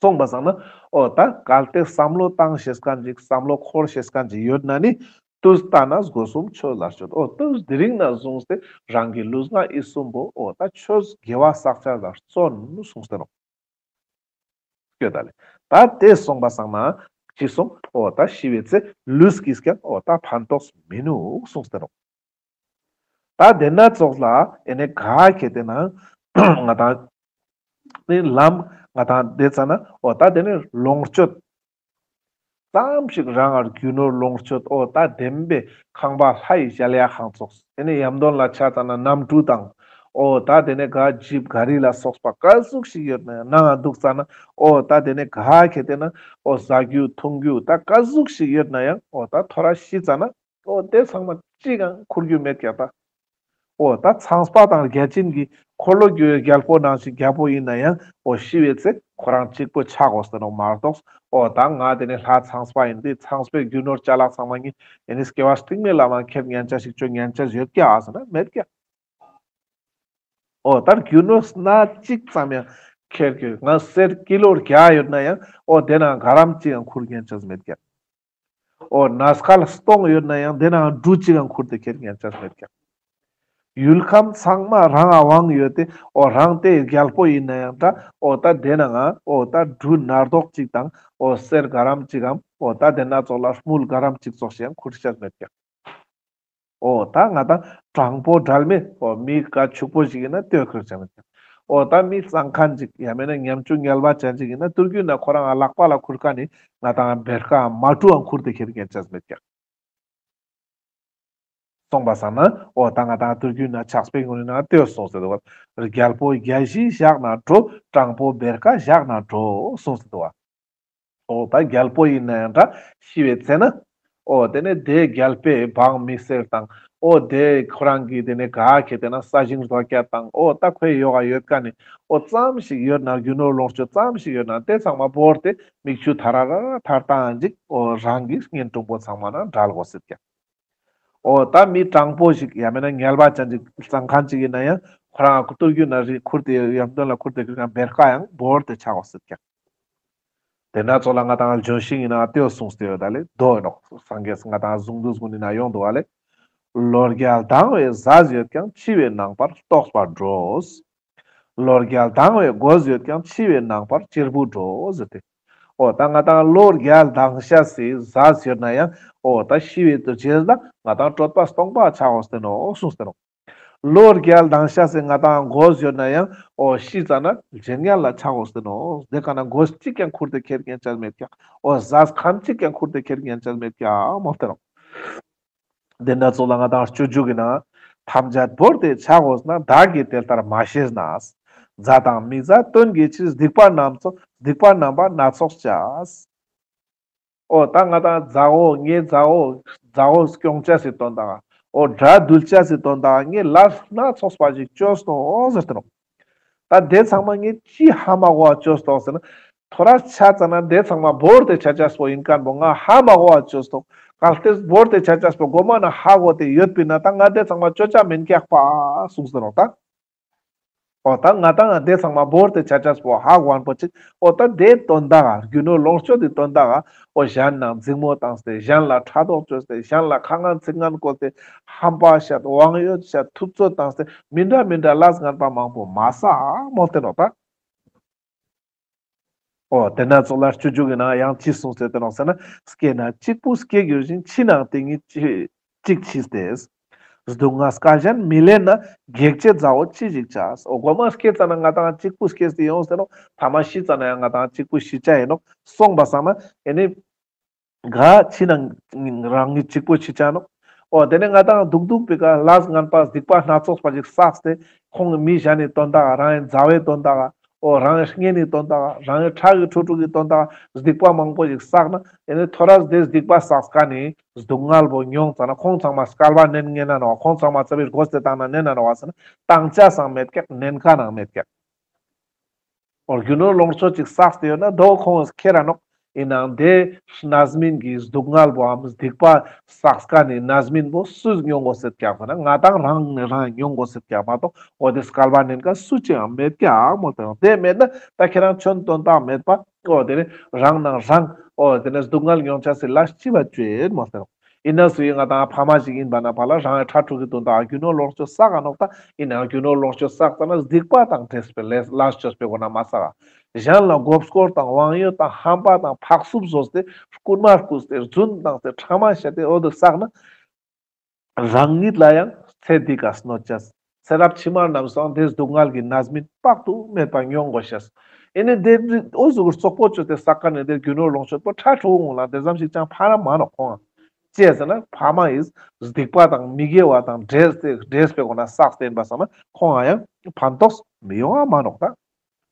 སོང་པ་སང་ན་འོ་ད་གལ་ཏེ་བསམ་བློ་བཏང་ཤེས་མཁན་ཅིག་བསམ་བློ་འཁོར་ཤེས་མཁན་ཅིག་ཡོད་ན་ནི་དུས་ལྟ་ན་སྒོ་གསུམ་ཆོས་ལ་སྤྱོད། འོ་དུས་དེ་རིང་ནས་བཟུང་སྟེ་རང་གི་ལུས་ངག་ཡིད་གསུམ་པོ་འོ་ད་ཆོས་དགེ་བ་བསགས་ཅེས་ལ་བརྩོན་གསུངས་ཏེ་ནོག་སྐྱོད་ད་ལེ། ད་དེ་སོང་པ་སང་ན་ཅི་སོང་འོ་ད་ཤི་བའི་ཚེ་ལུས་ཀྱིས་ཀྱང་འོ་ད་ཕན་ཐོགས་མི་ནུག་གསུངས་ཏེ་ནོག་ད་དེ་ན་ཙོགས་ལ་ཨེ་ནི་ག་ཁྱེར་ཏེ་ན་ང་ཏང་ནི་ལམ་ང་ཏང་དེ་ཙ་ན་འོ་ད་དེ་ནི་ལོངས་སྤྱོད་ཙམ་ཞིག་རང་ངར་རྒྱུ་ནོར་ལོངས་སྤྱོད་འོ་ད་ལྡན་པའི་ཁང་པ་ལྷ་ཡི་གཞལ་ཡས་ཁང་ཙོགས་ཨེ་ནི་ཡམ་དོན་ལ་ཆ་ཙ་ན་གནམ་གྲུ་དང་འོ་ད་དེ་ནི་ག་ཇིབ་ག་རི་ལ་སོགས་པ་ག་ཟུག་ཞིག་ཡོད་ན་ཡང་ནང་འདུག་ཙ་ན་འོ་ད་དེ་ནི་ག་ཁྱེར་ཏེ་ན་འོ་ཟ་རྒྱུ་འཐུང་རྒྱུ་ད་ག་ཟུག་ཞིག་ཡོད་ན་ཡང་འོ་ད་ཐོ་རས་ཤི་ཙ་ན་འོ་དེ་ཚང་མ་ཅི་ཡང་ཁུར་རྒྱུ་མེད་ཀྱག་ད། འོ་ད་ཚངས་པ་དང་བརྒྱ་བྱིན་གྱི་འཁོར་ལོ་བསྒྱུར་བའི་རྒྱལ་པོ་ནང་བཞིན་རྒྱལ་པོ་ཡིན་ན་ཡང་འོ་ཤི་བའི་ཚེ་ཁོ་རང་གཅིག་པོ་ཆ་དགོས་ཟེར་ནོག་མ་གཏོགས། འོ་ད་ང་དེ་ནི་ལྷ་ཚངས་པ་ཡིན་ཏེ་ཚངས་པའི་རྒྱུ་ནོར་ཅ་ལག་ཚང་མ་ངས་ཨེ་ནི་སྐྱེ་བ་སྟིང་མའི་ལམ་མ་ཁྱེར་ཉན་ཅེས་ཤིག་བཅོ་ཉན་ཅེས་ཡོད་ཀྱག་ཟེར་ན་མེད་ཀྱག་འོ་ད་རྒྱུ་ནོར་སྣ་གཅིག་ཙམ་ཡང་ཁྱེར་གི་ང་གསེར་ཀི་ལོ་བརྒྱ་ཡོད་ན་ཡང་འོ་དེ་ནང་ག་རམ་གཅིག་ཡང་ཁུར་ཉན་ཆ་མེད་ཀྱག་འོ་ན་སྐལ་སྟོང་ཡོད་ན་ཡང་དེ་ནང་འབྲུ་གཅིག་ཡང་ཁུར་ཏེ་ཁྱེར་ཉན་ཆ་མེད་ཀྱག་ཡུལ་ཁམས་ཚང་མ་རང་ང་དབང་ཡོད་དེ་འོ་རང་དེ་རྒྱལ་པོ་ཡིན་ན་ཡང་འདྲ། འོ་ད་དེ་ནང་འོ་ད་འབྲུ་ནར་རྡོག་གཅིག་དང་འོ་གསེར་ག་རམ་གཅིག་གམ་འོ་ད་དེ་ན་ཙོགས་ལ་དངུལ་ག་རམ་གཅིག་ཙོགས་ཤིག་ཡང་ཁུར་ཆ་མེད་ཀྱག་འོ་ད་ང་ཏང་དྲང་པོ་འབྲལ་མེད་འོ་མི་ག་ཕྱུག་པོ་ཞིག་ཡིན་ན་ལྟོས་ཁུར་ཆ་མེད་ཀྱག་འོ་ད་མི་སྤྲང་མཁན་ཅིག་ཡང་མེད་ན་ཉམ་ཆུང་ངལ་བ་ཅན་ཅིག་ཡིན་ན་དུས་རྒྱུན་ན་ཁོ་རང་ལག་པ་ལ་ཁུར་མཁན་ནི་ང་ཏང་བེར་ཀ་མ་གྲུའང་ཁུར་ཏེ་ཁྱེར་ཉན་ཆ་མེད་ཀྱག་སོང་པ་སང་ན་འོ་ད་ང་ཏང་དུས་རྒྱུན་ན་ཕྱག་དཔེ་ངོ་ནི་ན་ལྟོས་གསུངས་ཏེ་འདུག་པ། རྒྱལ་པོ་བརྒྱ་བཞི་བཞག་ན་འགྲོ། དྲང་པོ་བེར་ཀ་བཞག་ན་འགྲོ་གསུངས་ཏེ་འདུག་པ། འོ་ད་རྒྱལ་པོ་ཡིན་ན་ཡང་འདྲ་ཤི་བའི་ཚེ་ན། འོ་དེ་ནས་དེ་རྒྱལ་པོའི་འབངས་མི་སེར་དང་འོ་དེ་ཁོ་རང་གི་དེ་ནས་ག་ཁེ་དེ་ན་ས་ཞིང་རྡོ་སྐྱ་དང་འོ་ད་ཁོའི་ཡོག་ག་ཡོད་མཁན་ནི་འོ་ཙམ་ཞིག་ཡོད་ན་རྒྱུ་ནོར་ལོངས་སྤྱོད་ཙམ་ཞིག་ཡོད་ན་དེ་ཚང་མ་བོར་ཏེ་མིག་ཆུ་ཐར་ར་ར་ཐར་ཏང་ཅིག་འོ་རང་གི་གཉེན་དྲུང་པོ་ཚང་མ་ན་འབྲལ་དགོས་སྲིད་ཀྱག་འོ་ད་མི་དྲང་པོ་ཞིག་ཡང་མེད་ན་ངལ་བ་ཅན་ཅིག་སྤྲང་མཁན་ཅིག་ཡིན་ན་ཡང་ཁོ་རང་ཁུ་ཏུར་རྒྱུ་ན་རི་ཁུར་ཏེ་ཡོད་ཡང་དོན་ལ་ཁུར་ཏེ་ཁུར་ཡང་བེར་ཀ་ཡང་བོར་ཏེ་ཆ་དགོས་སྲིད་ཀྱག་དེ་ན་ཙོགས་ལ་ང་ཏང་ལྗོན་ཤིང་ཡིན་ན་ལྟོས་གསུངས་ཏེ་ཡོད་ད་ལེ་མདོ་ཡིན་ནོག་སངས་རྒྱས་ང་ཏང་གཟུངས་འདུས་ཀུན་ནི་ན་ཡོང་འདུག་པ་ལེ། ལོ་བརྒྱ་ལྡང་བའི་ཟས་ཡོད་ཀྱང་འཆི་བའི་ནངས་པར་ལྟོགས་པར་འགྲོ། ལོ་བརྒྱ་ལྡང་བའི་གོས་ཡོད་ཀྱང་འཆི་བའི་ནངས་པར་གཅེར་བུར་འགྲོ་ཟེར་ཏེ། འོ་ད་ང་ཏང་ལོ་བརྒྱ་ལྡང་ཤེས་སི་ཟས་ཡོད་ན་ཡང་འོ་ད་ཤི་བའི་དུས་རྗེས་ལ་ང་ཏང་གྲོད་པ་སྟོང་པ་ཆ་དགོས་ཏེ་ནོག་གསུངས་ཏེ་ནོག་ལོ་བརྒྱ་ལྡང་ཤེས་སི་ང་ཏང་གོས་ཡོད་ན་ཡང་འོ་ཤི་ཙ་ན་ལྗན་ལྔ་ལ་ཆ་དགོས་ཏེ་ནོག་དེ་ཀ་ན་གོས་གཅིག་ཀྱང་ཁུར་ཏེ་ཁྱེར་ཉན་ཆ་མེད་ཀྱག་འོ་ཟས་ཁམ་གཅིག་ཀྱང་ཁུར་ཏེ་ཁྱེར་ཉན་ཆ་མེད་ཀྱག་མོལ་ཏེ་ནོག་དེ་ན་ཙོགས་ལ་ང་ཏང་སྤྱོད་འཇུག་གི་ནང་ཐམས་ཅད་བོར་ཏེ་ཆ་དགོས་ན། བདག་གིས་དེ་ལྟར་མ་ཤེས་ན། མཛའ་དང་མི་མཛའ་དོན་གྱི་ཕྱིར། སྡིག་པ་རྣམས་ཚོགས་སྡིག་པ་རྣམ་པ་སྣ་ཚོགས་བྱས། འོ་ད་ང་ཏང་མཛའ་བོ་ངའི་མཛའ་བོ་མཛའ་བོ་སྐྱོང་ཅེས་སི་དོན་དག་འོ་དགྲ་འདུལ་ཅེས་སི་དོན་དག་ངའི་ལས་སྣ་ཚོགས་པ་ཞིག་བཅོས་སོང་ཟེར་ཏེ་ནོག་ད་དེ་ཚང་མ་ངས་ཅི་ཧ་མ་གོ་བ་བཅོས་སོང་ཟེར་ན། ཐོ་རས་ཆ་ཙ་ན་དེ་ཚང་མ་བོར་ཏེ་ཆ་ཅེས་པོ་ཡིན་མཁན་པོ་ང་ཧ་མ་གོ་བ་བཅོས་སོང་། གལ་ཏེ་བོར་ཏེ་ཆ་ཅེས་པོ་གོ་མ་ན་ཧ་གོ་སྟེ་ཡོད་པིན་ན་ད་ང་དེ་ཚང་མ་བཅོ་ཆ་མེན་ཀྱག་པ་གསུངས་ཟེར་ནོག་ད། འོ་ད་ང་ཏང་དེ་ཚང་མ་བོར་ཏེ་ཆ་ཅེས་པོ་ཧ་གོ་མཁན་པོ་ཅིག་འོ་ད་དེ་དོན་དག་རྒྱུ་ནོར་ལོངས་སྤྱོད་དེ་དོན་དག་འོ་གཞན་ནང་འཛིང་མོ་བཏང་སྟེ་གཞན་ལ་ཕྲག་དོག་བཅོས་ཏེ་གཞན་ལ་ཁ་ངན་ཚིག་ངན་བཀོལ་ཏེ་ཧམ་པ་བཤད་དབང་ཡོད་བཤད་ཐུབ་ཚོད་བཏང་སྟེ་མི་འདྲ་མི་འདྲ་ལས་ངན་པ་མང་པོ་མ་བསགས་མོལ་ཏེ་ནོག་ད། འོ་དེ་ན་ཙོགས་ལ་སྤྱོད་འཇུག་གི་ནང་ཡང་ཅི་གསུངས་ཏེ་ནོག་ཟེར་ན། སྐྱེ་ན་གཅིག་པུ་སྐྱེ་འགྱུར་ཞིང་། འཆི་ནའང་དེ་ཉིད་གཅིག་འཆི་སྟེ། སྡུག་བསྔལ་སྐལ་གཞན་མི་ལེན་ན། གེགས་བྱེད་མཛའ་བོ་ཅི་ཞིག་བྱ། འོ་གོ་མ་སྐྱེ་ཙ་ན་ང་ཏང་གཅིག་པུ་སྐྱེས་ཏེ་ཡོང་ཟེར་ནོག་ཐ་མ་ཤི་ཙ་ན་ཡང་ང་ཏང་གཅིག་པུ་ཤི་ཆ་ཡིན་ནོག་སོང་པ་སང་ན་ཨེ་ནི། ག་འཆི་ན་རང་ཉིད་གཅིག་པོ་འཆི་ཆ་ནོག་འོ་དེ་ནས་ང་ཏང་སྡུག་སྡུག་པའི་ཀ་ལས་ངན་པ་སྡིག་པ་སྣ་ཚོགས་པ་ཞིག་བསགས་ཏེ་ཁོང་མི་གཞན་ནི་དོན་དག་རང་ཡི་མཛའ་བོའི་དོན་དག་འོ་རང་ཡི་གཉེན་ནི་དོན་དག་རང་ཡི་ཕྲུ་གུ་ཕྲུ་གུ་གི་དོན་དག་སྡིག་པ་མང་པོ་ཞིག་བསགས་ན་ཨེ་ནི་ཐོ་རས་དེ་སྡིག་པ་བསགས་མཁན་ནི་སྡུག་བསྔལ་པོ་མྱོང་ཙ་ན་ཁོང་ཚང་མ་སྐལ་བ་ནན་ཉན་ན་ནོག་ཁོང་ཚང་མ་ཙ་པིག་སྒོ་ཟེ་བཏང་ན་ཉན་ན་ནོག་ཟེར་ན་བཏང་ཆ་སང་མེད་ཀྱག་ཉན་མཁན་ནང་མེད་ཀྱག་འོ་རྒྱུ་ནོར་ལོངས་སྤྱོད་ཅིག་བསགས་ཏེ་ཡོད་ན་དོ་ཁོང་ཁྱེར་ར་ནོག་ཡིན་ནའང་དེ་རྣམ་སྨིན་གྱི་སྡུག་བསྔལ་བོའམ་སྡིག་པ་བསགས་མཁན་ནི་རྣམ་སྨིན་པོ་སུས་མྱོང་དགོས་སེད་ཀྱག་ཟེར་ན་ང་ཏང་རང་ནས་རང་མྱོང་དགོས་སེད་ཀྱག་མ་གཏོགས་འོ་དེ་སྐལ་བ་ནན་མཁན་སུ་ཅིའང་མེད་ཀྱག་མོལ་ཏེ་ནོག་དེ་མེད་ན་ད་ཁྱེད་རང་ཆོན་དོན་དག་མེད་པ་འོ་དེ་ནས་རང་ནང་རང་འོ་དེ་ནས་སྡུག་བསྔལ་མྱོང་ཆ་སི་ལ་ལྕི་བ་བཅོས་མོལ་ཏེ་ནོག་ཡིན་ན་སུ་ཡིན་ང་ཏང་ཕ་མ་ཞིག་ཡིན་པ་ན་ཕ་ལ་རང་ཡི་ཕྲུ་གུ་གི་དོན་དག་རྒྱུ་ནོར་ལོངས་སྤྱོད་བསགས་ག་ནོག་ད་ཡིན་ནའང་རྒྱུ་ནོར་ལོངས་སྤྱོད་བསགས་ཙ་ན་སྡིག་པ་དང་འདྲེས་པའི་ལས་ལས་བཅོས་པའི་སྒོ་ན་མ་བསགས། གཞན་ལ་མགོ་སྐོར་དང་དབང་ཡོད་དང་ཧམ་པ་དང་ཕག་སུབ་བཟོས་ཏེ་རྐུན་མ་རྐུས་ཏེ་རྫུན་བཏང་སྟེ་ཕྲ་མ་བཤད་དེ་འོ་དེ་བསགས་ན་རང་ཉིད་ལ་ཡང་ཚེ་འདི་ཀ་གནོད་ཅེས། ཚེ་རབས་ཕྱི་མ་རྣམས་སུའང་དེ་སྡུག་བསྔལ་གྱི་རྣམ་སྨིན་དཔག་ཏུ་མེད་པ་མྱོང་དགོས་ཤེས། ཨེ་ནི་དེ་འོ་ཟུག་རྩོག་པོ་བཅོས་ཏེ་བསགས་མཁན་ནི་དེ་རྒྱུ་ནོར་ལོངས་སྤྱོད་པོ་ཕྲུ་གུ་ངུ་ལ་དེ་ཙམ་ཞིག་ཅང་ཕན་མ་ནོག་ཁོང་ང་། ཅི་ཟེར་ན་ཕ་མ་ཡིས་སྡིག་པ་དང་མི་དགེ་བ་དང་འདྲེས་ཏེ་འདྲེས་པའི་སྒོ་ན་བསགས་ཏེ་ཡིན་པ་སང་ན་ཁོང་ང་ཡང་ཕན་ཐོགས་མི་ཡོང་ང་མ་ནོག་ད།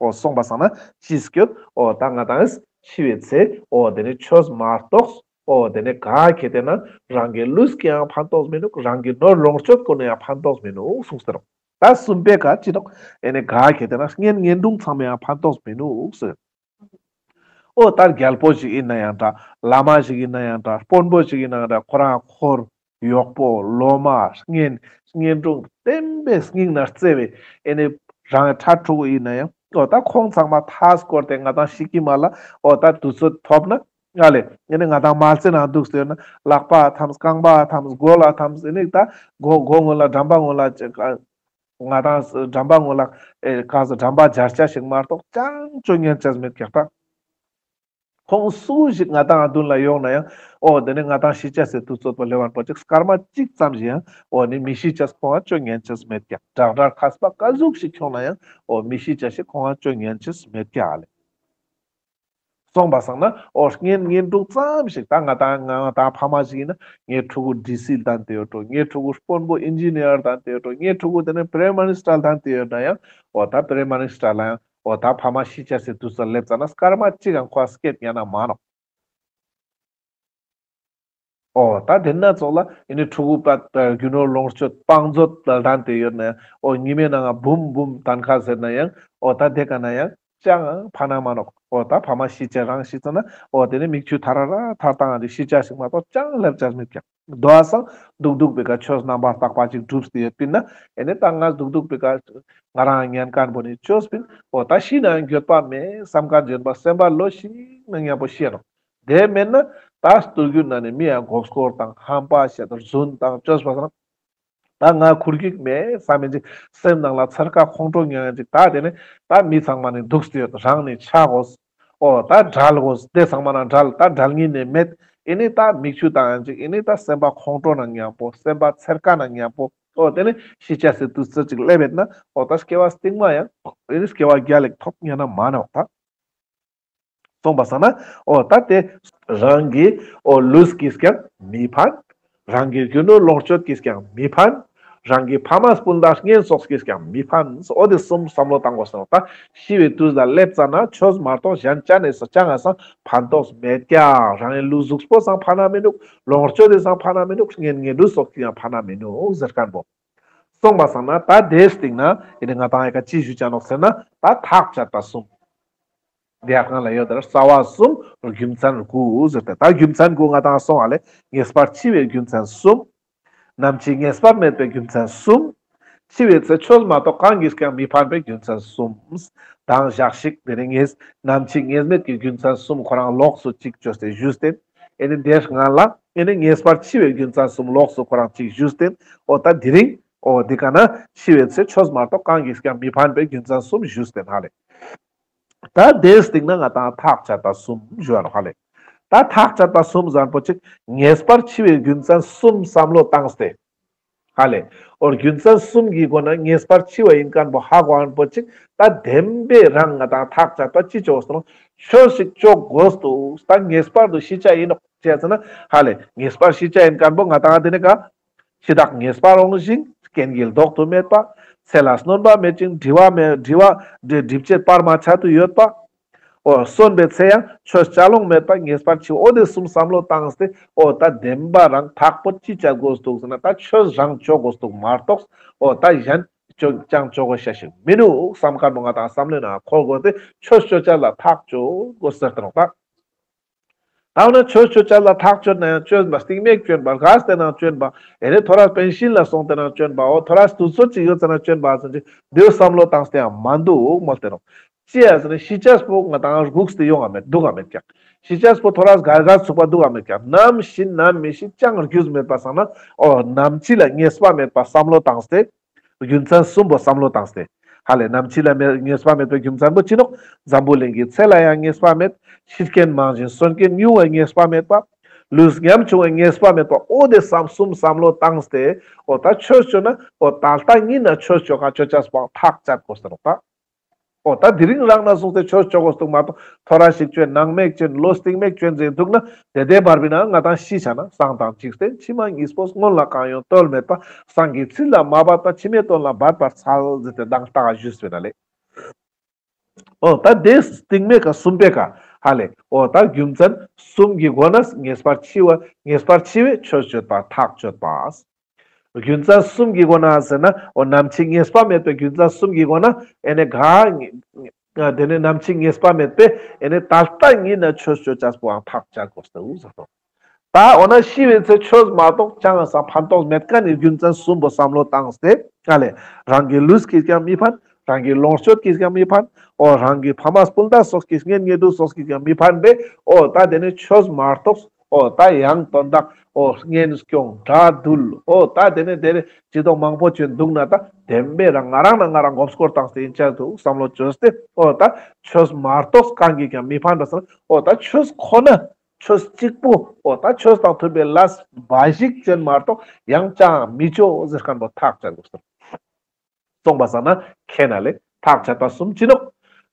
འོ་སོང་པ་སང་ན་ཅི་སྐྱོད་འོ་ད་ང་ཏང་ཤི་བའི་ཚེ་འོ་དེ་ནི་ཆོས་མ་གཏོགས་འོ་དེ་ནི་ག་གེ་དེ་ན་རང་གི་ལུས་ཀྱི་ཡང་ཕན་ཐོགས་མི་ནུག་རང་གི་ནོར་ལོངས་སྤྱོད་ཀུན་ནི་ཡང་ཕན་ཐོགས་མི་ནུག་གསུངས་ཏེ་ནོག་ད་གསུམ་པའི་ཀ་ཅི་ནོག་ཨེ་ནི་ག་གེ་དེ་ན་གཉེན་ཉེ་དྲུང་ཚང་མའི་ཡང་ཕན་ཐོགས་མི་ནུག་ཟེར། འོ་ད་རྒྱལ་པོ་ཞིག་ཡིན་ན་ཡང་འདྲ། བླ་མ་ཞིག་ཡིན་ན་ཡང་འདྲ། དཔོན་པོ་ཞིག་ཡིན་ན་ཡང་འདྲ། ཁོ་རང་འཁོར་གཡོག་པོ་སློབ་མ་གཉེན་ཉེ་དྲུང་བསྟན་པའི་སྙིང་ནས་བརྩེ་བའི་ཨེ་ནི་ རང་ཕྲུ་གུ་ཡིན་ན་ཡང་འོ་ད་ཁོང་ཚང་མ་མཐའ་སྐོར་ཏེ་ང་དང་ཤི་ཀི་མ་ལ་འོ་ད་དུས་ཚོད་ཐོབ་ན་ཨ་ལེ་ཨེ་ནི་ང་དང་མལ་ཆེ་ནང་འདུག་སྟེ་ཡོད་ན་ལག་པ་འཐམས་རྐང་པ་འཐམས་མགོ་ལ་འཐམས་ཨེ་ནི་ད་མགོ་མགོ་སྔོན་ལ་འགྲམ་པ་སྔོན་ལ་ང་དང་འགྲམ་པ་སྔོན་ལ་ཨེ་ག་ས་འགྲམ་པ་སྦྱར་ཆ་ཞིག་མ་གཏོགས་ཅང་ཅོ་ཉན་ཆ་མེད་ཀྱག་ད། ཁོང་སུ་ཞིག་ང་དང་མདུན་ལ་ཡོང་ན་ཡང་འོ་དེ་ནི་ང་དང་ཤི་ཆ་སི་དུས་ཚོད་པོ་སླེབས་པ་པོ་ཅིག་སྐར་མ་གཅིག་ཙམ་ཞིག་ཡང་འོ་ནི་མི་ཤི་ཆ་ཁོང་ང་ཅོ་ཉན་ཆ་མེད་ཀྱག་དྲག་དྲག་མཁས་པ་ག་ཟུག་ཞིག་ཁྱོང་ན་ཡང་འོ་མི་ཤི་ཆ་ཞིག་ཁོང་ང་ཅོ་ཉན་ཆ་མེད་ཀྱག་ལེ། སོང་པ་སང་ན་འོ་གཉེན་གཉེན་དྲུང་ཙམ་ཞིག་ད་ང་དང་ང་དང་ཕ་མ་ཞིག་ཡིན་ན་ངའི་ཕྲུ་གུ་ཌི་སི་ལྡན་ཏེ་ཡོད་འགྲོ། ངའི་ཕྲུ་གུ་དཔོན་པོ་ཨིན་ཇི་ནི་ཡར་ལྡན་ཏེ་ཡོད་འགྲོ། ངའི་ཕྲུ་གུ་དེ་ནི་པྲེམ་མི་ནི་སི་ཊར་ལྡན་ཏེ་ཡོད་ན་ཡང་འོ་ད་པྲེམ་མི་ནི་སི་ཊར་ལ་ཡང་འོ་ད་ཕ་མ་ཤི་ཆ་སི་དུས་ཚོད་སླེབས་ཙ་ན་སྐར་མ་གཅིག་ཡང་ཁོ་སྐད་ཉན་ན་མ་ནོག་འོ་ད་དེ་ན་ཚོགས་ལ་ཨེ་ནི་ཕྲུ་གུ་པ་རྒྱུ་ནོར་ལོངས་སྤྱོད་བང་མཛོད་ལྡན་ཏེ་ཡོད་ན་ཡང་འོ་ཉི་མའི་ནང་ང་འབུམ་འབུམ་ཐན་ཁ་ཟེར་ན་ཡང་འོ་ད་དེ་ག་ན་ཡང་ཅང་ཕན་ན་མ་ནོག་འོ་ད་ཕ་མ་ཤི་ཆ་རང་ཤི་ཙ་ན་འོ་དེ་ནི་མིག་ཆུ་ཐར་ར་ཐར་ཏང་ང་ཞིག་ཤི་ཆ་ཞིག་མ་གཏོགས་ཅང་སླེབས་ཆ་མེད་ཀྱག་དོ་བ་སང་སྡུག་སྡུག་པའི་ཀ་ཆོས་རྣམ་པར་དག་པ་ཅིག་སྒྲུབས་ཏེ་ཡོད་པིན་ན་ཨེ་ནི་ད་ང་སྡུག་སྡུག་པའི་ཀ་ང་རང་ཉན་མཁན་པོ་ནི་ཆོས་པིན། འོ་ད་ཤི་ན་འགྱོད་པ་མེད་བསམ་མཁན་འཇོན་པ་སེམས་པ་ལོ་ཞིག་ན་མཉམ་པོ་ཤི་ཡ་ནོག་དེ་མེད་ན་ད་སྟོད་རྒྱུད་ན་ནི་མི་ཡང་མགོ་སྐོར་དང་ཧམ་པ་བཤད་རྫུན་དང་བཅོས་པ་དང་ད་ང་ཁུར་གྱིག་མེད་བསམ་མི་ཅིག་སེམས་ནང་ལ་ཚེར་ཁ་ཁོང་ཁྲོ་ཉོ་ཡ་ཅིག་ད་དེ་ནི་ད་མི་ཚང་མ་ནི་འདུག་སྟེ་ཡོད། རང་ནི་ཆ་དགོས། འོ་ད་བྲལ་དགོས། དེ་ཚང་མ་ནང་བྲལ། ད་བྲལ་ཉིན་ནས་མེད། ཨེ་ནི་ད་མིག་ཆུ་བཏང་ཡང་ཅིག་ཨེ་ནི་ད་སེམས་པ་ཁོང་ཁྲོ་ནང་མཉམ་པོ་སེམས་པ་ཚེར་ཁ་ནང་མཉམ་པོ་འོ་དེ་ནི་ཤི་ཆ་སི་དུས་ཚོད་ཅིག་སླེབས་ཡོད་ན་འོ་ད་སྐྱེ་བ་སྟིང་མ་ཡང་ཨེ་ནི་སྐྱེ་བ་རྒྱལ་ལེགས་ཐོབ་ཉན་ན་མ་ནོག་ད། སོང་པ་སང་ན་འོ་ད་དེ་རང་གི་འོ་ལུས་ཀྱིས་ཀྱང་མི་ཕན། རང་གི་རྒྱུ་ནོར་ལོངས་སྤྱོད་ཀྱིས་ཀྱང་མི་ཕན། རང་གི་ཕ་མ་སྤུན་ཟླ་གཉེན་སོགས་ཀྱིས་ཀྱང་མི་ཕན། འོ་དེ་གསུམ་བསམ་བློ་བཏང་དགོས་སོང་ད། ཤི་བའི་དུས་ལ་སླེབས་ཙ་ན་ཆོས་མ་གཏོགས་གཞན་ཅང་ནས་སོ་ཅང་ང་སང་ཕན་ཐོགས་མེད་ཀྱག་རང་གི་ལུས་གཟུགས་པོ་སང་ཕན་ན་མི་ནུག་ལོངས་སྤྱོད་དེ་སང་ཕན་ན་མི་ནུག་གཉེན་ཉེ་འབྲུ་སོགས་ཀྱིས་ཡང་ཕན་ན་མི་ནུག་ཟེར་མཁན་པོ། སོང་པ་སང་ན་ད་དེའི་སྟེང་ན་ཨེ་ནི་ང་དང་ཨེ་ཀ་ཅི་ཞུ་ཅ་ནོག་ཟེར་ན་ད་ཐག་བཅད་པ་གསུམ། དེ་ཡར་སྔ་ལ་ཡོད་དེ་ར་རྩ་བ་གསུམ་རྒྱུ་མཚན་དགུ་ཟེར་ཏེ་ད་རྒྱུ་མཚན་དགུ་ང་དང་སོང་བ་ལས་ངེས་པར་འཆི་བའི་རྒྱུ་མཚན་གསུམ། ནམ་འཆི་ངེས་པ་མེད་པའི་རྒྱུ་མཚན་གསུམ། འཆི་བའི་ཚེ་ཆོས་མ་གཏོགས་གང་གིས་ཀྱང་མི་ཕན་པའི་རྒྱུ་མཚན་གསུམ། དང་ཞག་ཞིག་དེ་ནི་ངེས་ནམ་འཆི་ངེས་མེད་ཀྱི་རྒྱུ་མཚན་གསུམ་ཁོ་རང་ལོགས་སུ་གཅིག་བཅོས་ཏེ་ཞུས་ཏེ། ཨེ་ནི་དེ་སྔ་ལ་ཨེ་ནི་ངེས་པར་འཆི་བའི་རྒྱུ་མཚན་གསུམ་ལོགས་སུ་ཁོ་རང་གཅིག་ཞུས་ཏེ། འོ་ད་དེ་རིང་འོ་དེ་ག་ན་འཆི་བའི་ཚེ་ཆོས་མ་གཏོགས་གང་གིས་ཀྱང་མི་ཕན་པའི་རྒྱུ་མཚན་གསུམ་ཞུས་ཏེ་ཧ་ལེ། ད་དེའི་སྟེང་ན་ང་དང་ཐག་བཅད་པ་གསུམ་ཞུ་བ་ནོག་ཧ་ལེ། ད་ཐག་བཅད་པ་གསུམ་ཟེར་མཁན་པོ་ཅིག་ངེས་པར་འཆི་བའི་རྒྱུ་མཚན་གསུམ་བསམ་བློ་བཏང་སྟེ། ཧ་ལེ། འོ་རྒྱུ་མཚན་གསུམ་གྱི་སྒོ་ན་ངེས་པར་འཆི་བ་ཡིན་མཁན་པོ་ཧ་གོ་མཁན་པོ་ཅིག་ད་བདེན་པའི་རང་ང་དང་ཐག་བཅད་པ་ཅི་ཅོ་སོང་ཆོས་ཤིག་ཅོ་དགོས་འདུག་ད་ངེས་པར་དུ་ཤི་ཆ་ཡིན་ནོག་ཅེས་ཟེར་ན་ཧ་ལེ་ངེས་པར་ཤི་ཆ་ཡིན་མཁན་པོ་ང་དང་དེ་ནི་ག་འཆི་བདག་ངེས་པར་འོང་ཞིང་རྐྱེན་གྱིས་ལྡོག་ཏུ་མེད་པ། ཚེ་ལ་སྣོན་པ་མེད་ཅིང་འབྲི་བ་མེད་འབྲི་བ་འབྲི་འབྲི་བྱེད་པར་མ་ཆད་དུ་ཡོད་པ། འོ་གསོན་པའི་ཚེ་ཡང་ཆོས་བྱ་ལོང་མེད་པ་ངེས་པར་འཆི་འོ་དེ་གསུམ་བསམ་བློ་བཏང་སྟེ་འོ་ད་བདེན་པ་རང་ཐག་པོ་ཅི་བཅད་དགོས་འདུག་ཟེར་ན་ད་ཆོས་རང་ཅོ་དགོས་འདུག་མ་གཏོགས་འོ་ད་གཞན་ཅོ་ཅང་ཅོ་དགོས་ཤ་ཞིག་མི་ནུག་བསམ་མཁན་པོ་ང་དང་བསམ་བློའི་ནང་འཁོར་དགོས་ཏེ་ཆོས་ཅོ་ཅ་ལ་ཐག་ཅོ་དགོས་ཟེར་ཏེ་ནོག་ད། ད་འོ་ན་ཆོས་ཅོ་ཅ་ལ་ཐག་ཆོད་ན་ཡང་ཅོན་པ་སྟིང་མེག་ཅོན་པ་ག་སྟེ་ན་ཅོན་པ་ཨེ་ནི་ཐོ་རས་པེན་ཤིན་ལ་སོང་སྟེ་ན་ཅོན་པ་འོ་ཐོ་རས་དུས་ཚོད་ཅིག་ཡོད་ཙ་ན་ཅོན་པ་ཟེར་ཅིག་དེའི་བསམ་བློ་བཏང་སྟེ་ཡང་མ་འདུག་མོལ་ཏེ་ནོག་ཅི་ཡ་ཟེར་ན་ཤི་ཆས་པོ་ང་དང་སྒུག་སྟེ་ཡོང་ང་མེད་འདུག་ག་མེད་ཀྱག་ཤི་ཆས་པོ་ཐོ་རས་གར་གར་ཚུགས་པ་འདུག་ག་མེད་ཀྱག་ནམ་ཤི་ནམ་མི་ཤི་ཅང་རྒྱུས་མེད་པ་སང་ན་འོ་ནམ་འཆི་ལ་ངེས་པ་མེད་པ་བསམ་བློ་བཏང་སྟེ། རྒྱུ་མཚན་གསུམ་པོ་བསམ་བློ་བཏང་སྟེ། ཧ་ལེ་ནམ་འཆི་ལ་མེད་ངེས་པ་མེད་པའི་རྒྱུ་མཚན་པོ་ཅི་ནོག་འཛམ་བུ་གླིང་གི་ཚེ་ལ་ཡང་ངེས་པ་མེད། ཤི་རྐྱེན་མང་ཞིང་གསོན་རྐྱེན་ཉུང་བའི་ངེས་པ་མེད་པ། ལུས་ཉམ་ཆུང་བའི་ངེས་པ་མེད་པ། འོ་དེ་བསམ་གསུམ་བསམ་བློ་བཏང་སྟེ། འོ་ད་ཆོས་ཅོ་ན་འོ་ད་ལྟ་ཉིད་ན་ཆོས་ཅོ་ག་ཅོ་ཅས་པོ་ཐག་བཅད་དགོས་ཟེར་ནོག་ད། འོ་ད་དེ་རིང་རང་ན་སོང་སྟེ་ཆོས་ཅོ་དགོས་འདུག་མ་གཏོགས་ཐོ་རས་ཤིག་ཅོན་ནང་མེག་ཅོན་ལོ་སྟིང་མེག་ཅོན་ཟེར་འདུག་ན་དེ་དེ་བར་བི་ན་ང་དང་ཤི་ཆ་ན་སང་དང་ཅིག་སྟེ་ཕྱི་མ་གཉིས་པོ་སྔོན་ལ་གང་ཡོང་དོན་མེད་པ་སང་གི་ཚིལ་ལ་མ་བབས་པ་ཕྱི་མའི་དོན་ལ་འབད་པར་འཚལ་ཟེར་ཏེ་མདང་ལྟ་ཞུས་པ་ལེ། འོ་ད་དེ་སྟིང་མེག་ག་གསུམ་པའི་ཀ་ཧ་ལེ་འོ་ད་རྒྱུ་མཚན་གསུམ་གྱི་སྒོ་ན་ངེས་པར་འཆི་བ་ངེས་པར་འཆི་བས་ཆོས་ཅོད་པ་ཐག་ཆོད་པ། རྒྱུ་མཚན་གསུམ་གྱི་སྒོ་ན་ཟེར་ན་འོ་ནམ་འཆི་ངེས་པ་མེད་པའི་རྒྱུ་མཚན་གསུམ་གྱི་སྒོ་ན་ཨེ་ནི་ག་དེ་ནི་ནམ་འཆི་ངེས་པ་མེད་པས་ཨེ་ནི་ད་ལྟ་ཉིད་ན་ཆོས་ཅོ་ཅས་པོའང་ཐག་བཅད་དགོས་ཟེར་འུ་ཟེར་ཏོ། ད་འོ་ན་ཤི་བའི་ཚེ་ཆོས་མ་གཏོགས་ཅང་ས་ཕན་ཐོགས་མེད་མཁན་ནི་རྒྱུ་མཚན་གསུམ་པོ་བསམ་བློ་བཏང་སྟེ་ཨ་ལེ་རང་གི་ལུས་ཀྱིས་ཀྱང་མི་ཕན། རང་གི་ལོངས་སྤྱོད་ཀྱིས་ཀྱང་མི་ཕན། འོ་རང་གི་ཕ་མ་སྤུན་ཟླ་སོགས་ཀྱིས་གཉེན་ཉེ་དུ་སོགས་ཀྱིས་ཀྱང་མི་ཕན་པས། འོ་ད་དེ་ནི་ཆོས་མ་གཏོགས་འོ་ད་ཡང་དོན་དག་འོ་གཉེན་སྐྱོང་དགྲ་འདུལ་འོ་ད་དེ་ནི་དེ་རེ་ཅི་དོ་མང་པོ་བྱོན་འདུག་ན་ད་བདེན་པའི་རང་ང་རང་ན་ང་རང་མགོ་སྐོར་བཏང་སྟེ་ཡིན་ཆ་འདུག་བསམ་བློ་བཅོས་ཏེ། འོ་ད་ཆོས་མ་གཏོགས་གང་གིས་ཀྱང་མི་ཕན་པ་སང་འོ་ད་ཆོས་ཁོ་ན་ཆོས་གཅིག་པོ་འོ་ད་ཆོས་དང་མཐུན་པའི་ལས་འབའ་ཞིག་ཅན་མ་གཏོགས་ཡང་ཅང་མི་ཆོག་ཟེར་མཁན་པོ་ཐག་བཅད་དགོས་སོ། སོང་པ་སང་ན་ཁེ་ན་ལེ་ཐག་བཅད་པ་གསུམ་ཅི་ནོག་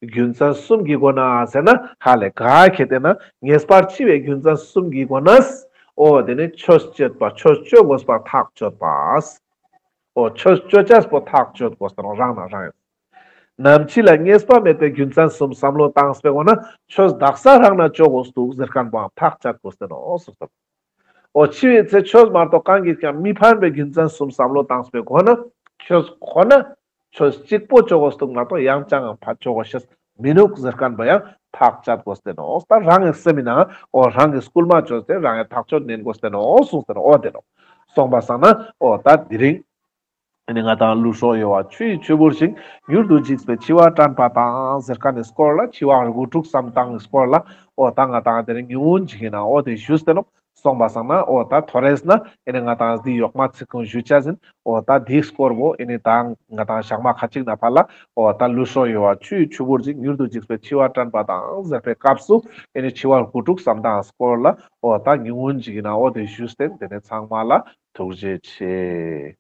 རྒྱུ་མཚན་གསུམ་གྱི་སྒོ་ན་ཟེར་ན་ཧ་ལེ་ག་ཁེ་ཏེ་ན་ངེས་པར་འཆི་བའི་རྒྱུ་མཚན་གསུམ་གྱི་སྒོ་ནས་འོ་དེ་ནི་ཆོས་བྱེད་པ་ཆོས་བཅོ་དགོས་པར་ཐག་བཅད་པ། འོ་ཆོས་བཅོ་ཅེས་པོ་ཐག་བཅད་དགོས་ཏེ་ནོག་རང་ན་རང་ཡིན། ནམ་འཆི་ལ་ངེས་པ་མེད་པའི་རྒྱུ་མཚན་གསུམ་བསམ་བློ་བཏང་སྤེ་གོ་ན་ཆོས་དག་ས་རང་ན་བཅོ་དགོས་འདུག་ཟེར་མཁན་པོའང་ཐག་བཅད་དགོས་ཏེ་ནོག་གསུངས་སོ། འོ་འཆི་བའི་ཚེ་ཆོས་མ་གཏོགས་གང་གིས་ཀྱང་མི་ཕན་པའི་རྒྱུ་མཚན་གསུམ་བསམ་བློ་བཏང་སྤེ་གོ་ན་ཆོས་ཁོ་ན་ཆོས་གཅིག་པོ་བཅོ་དགོས་འདུག་མ་གཏོགས་ཡང་ཅང་ཕ་བཅོ་དགོས་ཤེས་མི་ནུག་ཟེར་མཁན་པོ་ཡང་ཐག་བཅད་དགོས་ཏེ་ནོག་ད་རང་གི་སེམས་མི་ནང་འོ་རང་གི་སྐུལ་མ་བཅོས་ཏེ་རང་གི་ཐག་གཅོད་ནན་དགོས་ཏེ་ནོག་གསུངས་ཏེ་ནོག་འོ་དེ་ནོག་སོང་པ་སང་ན་འོ་ད་དེ་རིང་ཨེ་ནི་ང་དང་ལུས་སྲོག་གཡོ་བ་ཆུ་ཡི་ཆུ་བུར་ཞིང་། མྱུར་དུ་འཇིག་པའི་འཆི་བ་དྲན་པ་དང་ཟེར་མཁན་ནི་སྐོར་ལ་འཆི་བ་དགུ་ཕྲུགས་བསམ་སྟངས་སྐོར་ལ་འོ་ད་ང་དང་དེ་རིང་ཉུང་ངུན་ཅིག་ཡིན་ན་འོ་དེ་ཞུས་ཏེ་ནོག་སོང་པ་སང་ན་འོ་ད་ཐོ་རེས་ན་ཨེ་ནི་ང་དང་འདི་ཡོག་མ་ཚིག་ཁུངས་ཞུ་ཆ་ཟིན། འོ་ད་འདི་སྐོར་བོ་ཨེ་ནི་ད་ང་དང་ཞག་མ་ཁ་ཅིག་ན་ཕར་ལ་འོ་ད་ལུས་སྲོག་གཡོ་བ་ཆུ་ཡི་ཆུ་བུར་ཞིང་། མྱུར་དུ་འཇིག་པའི་འཆི་བ་དྲན་པ་དང་ཟེར་བའི་སྐབས་སུ་ཨེ་ནི་འཆི་བ་དགུ་ཕྲུགས་བསམ་སྟངས་སྐོར་ལ་འོ་ད་ཉུང་ངུན་ཅིག་ཡིན་ན་འོ་དེ་ཞུས་ཏེ་དེ་ནི་ཚང་མ་ལ་ཐུགས་རྗེ་ཆེ།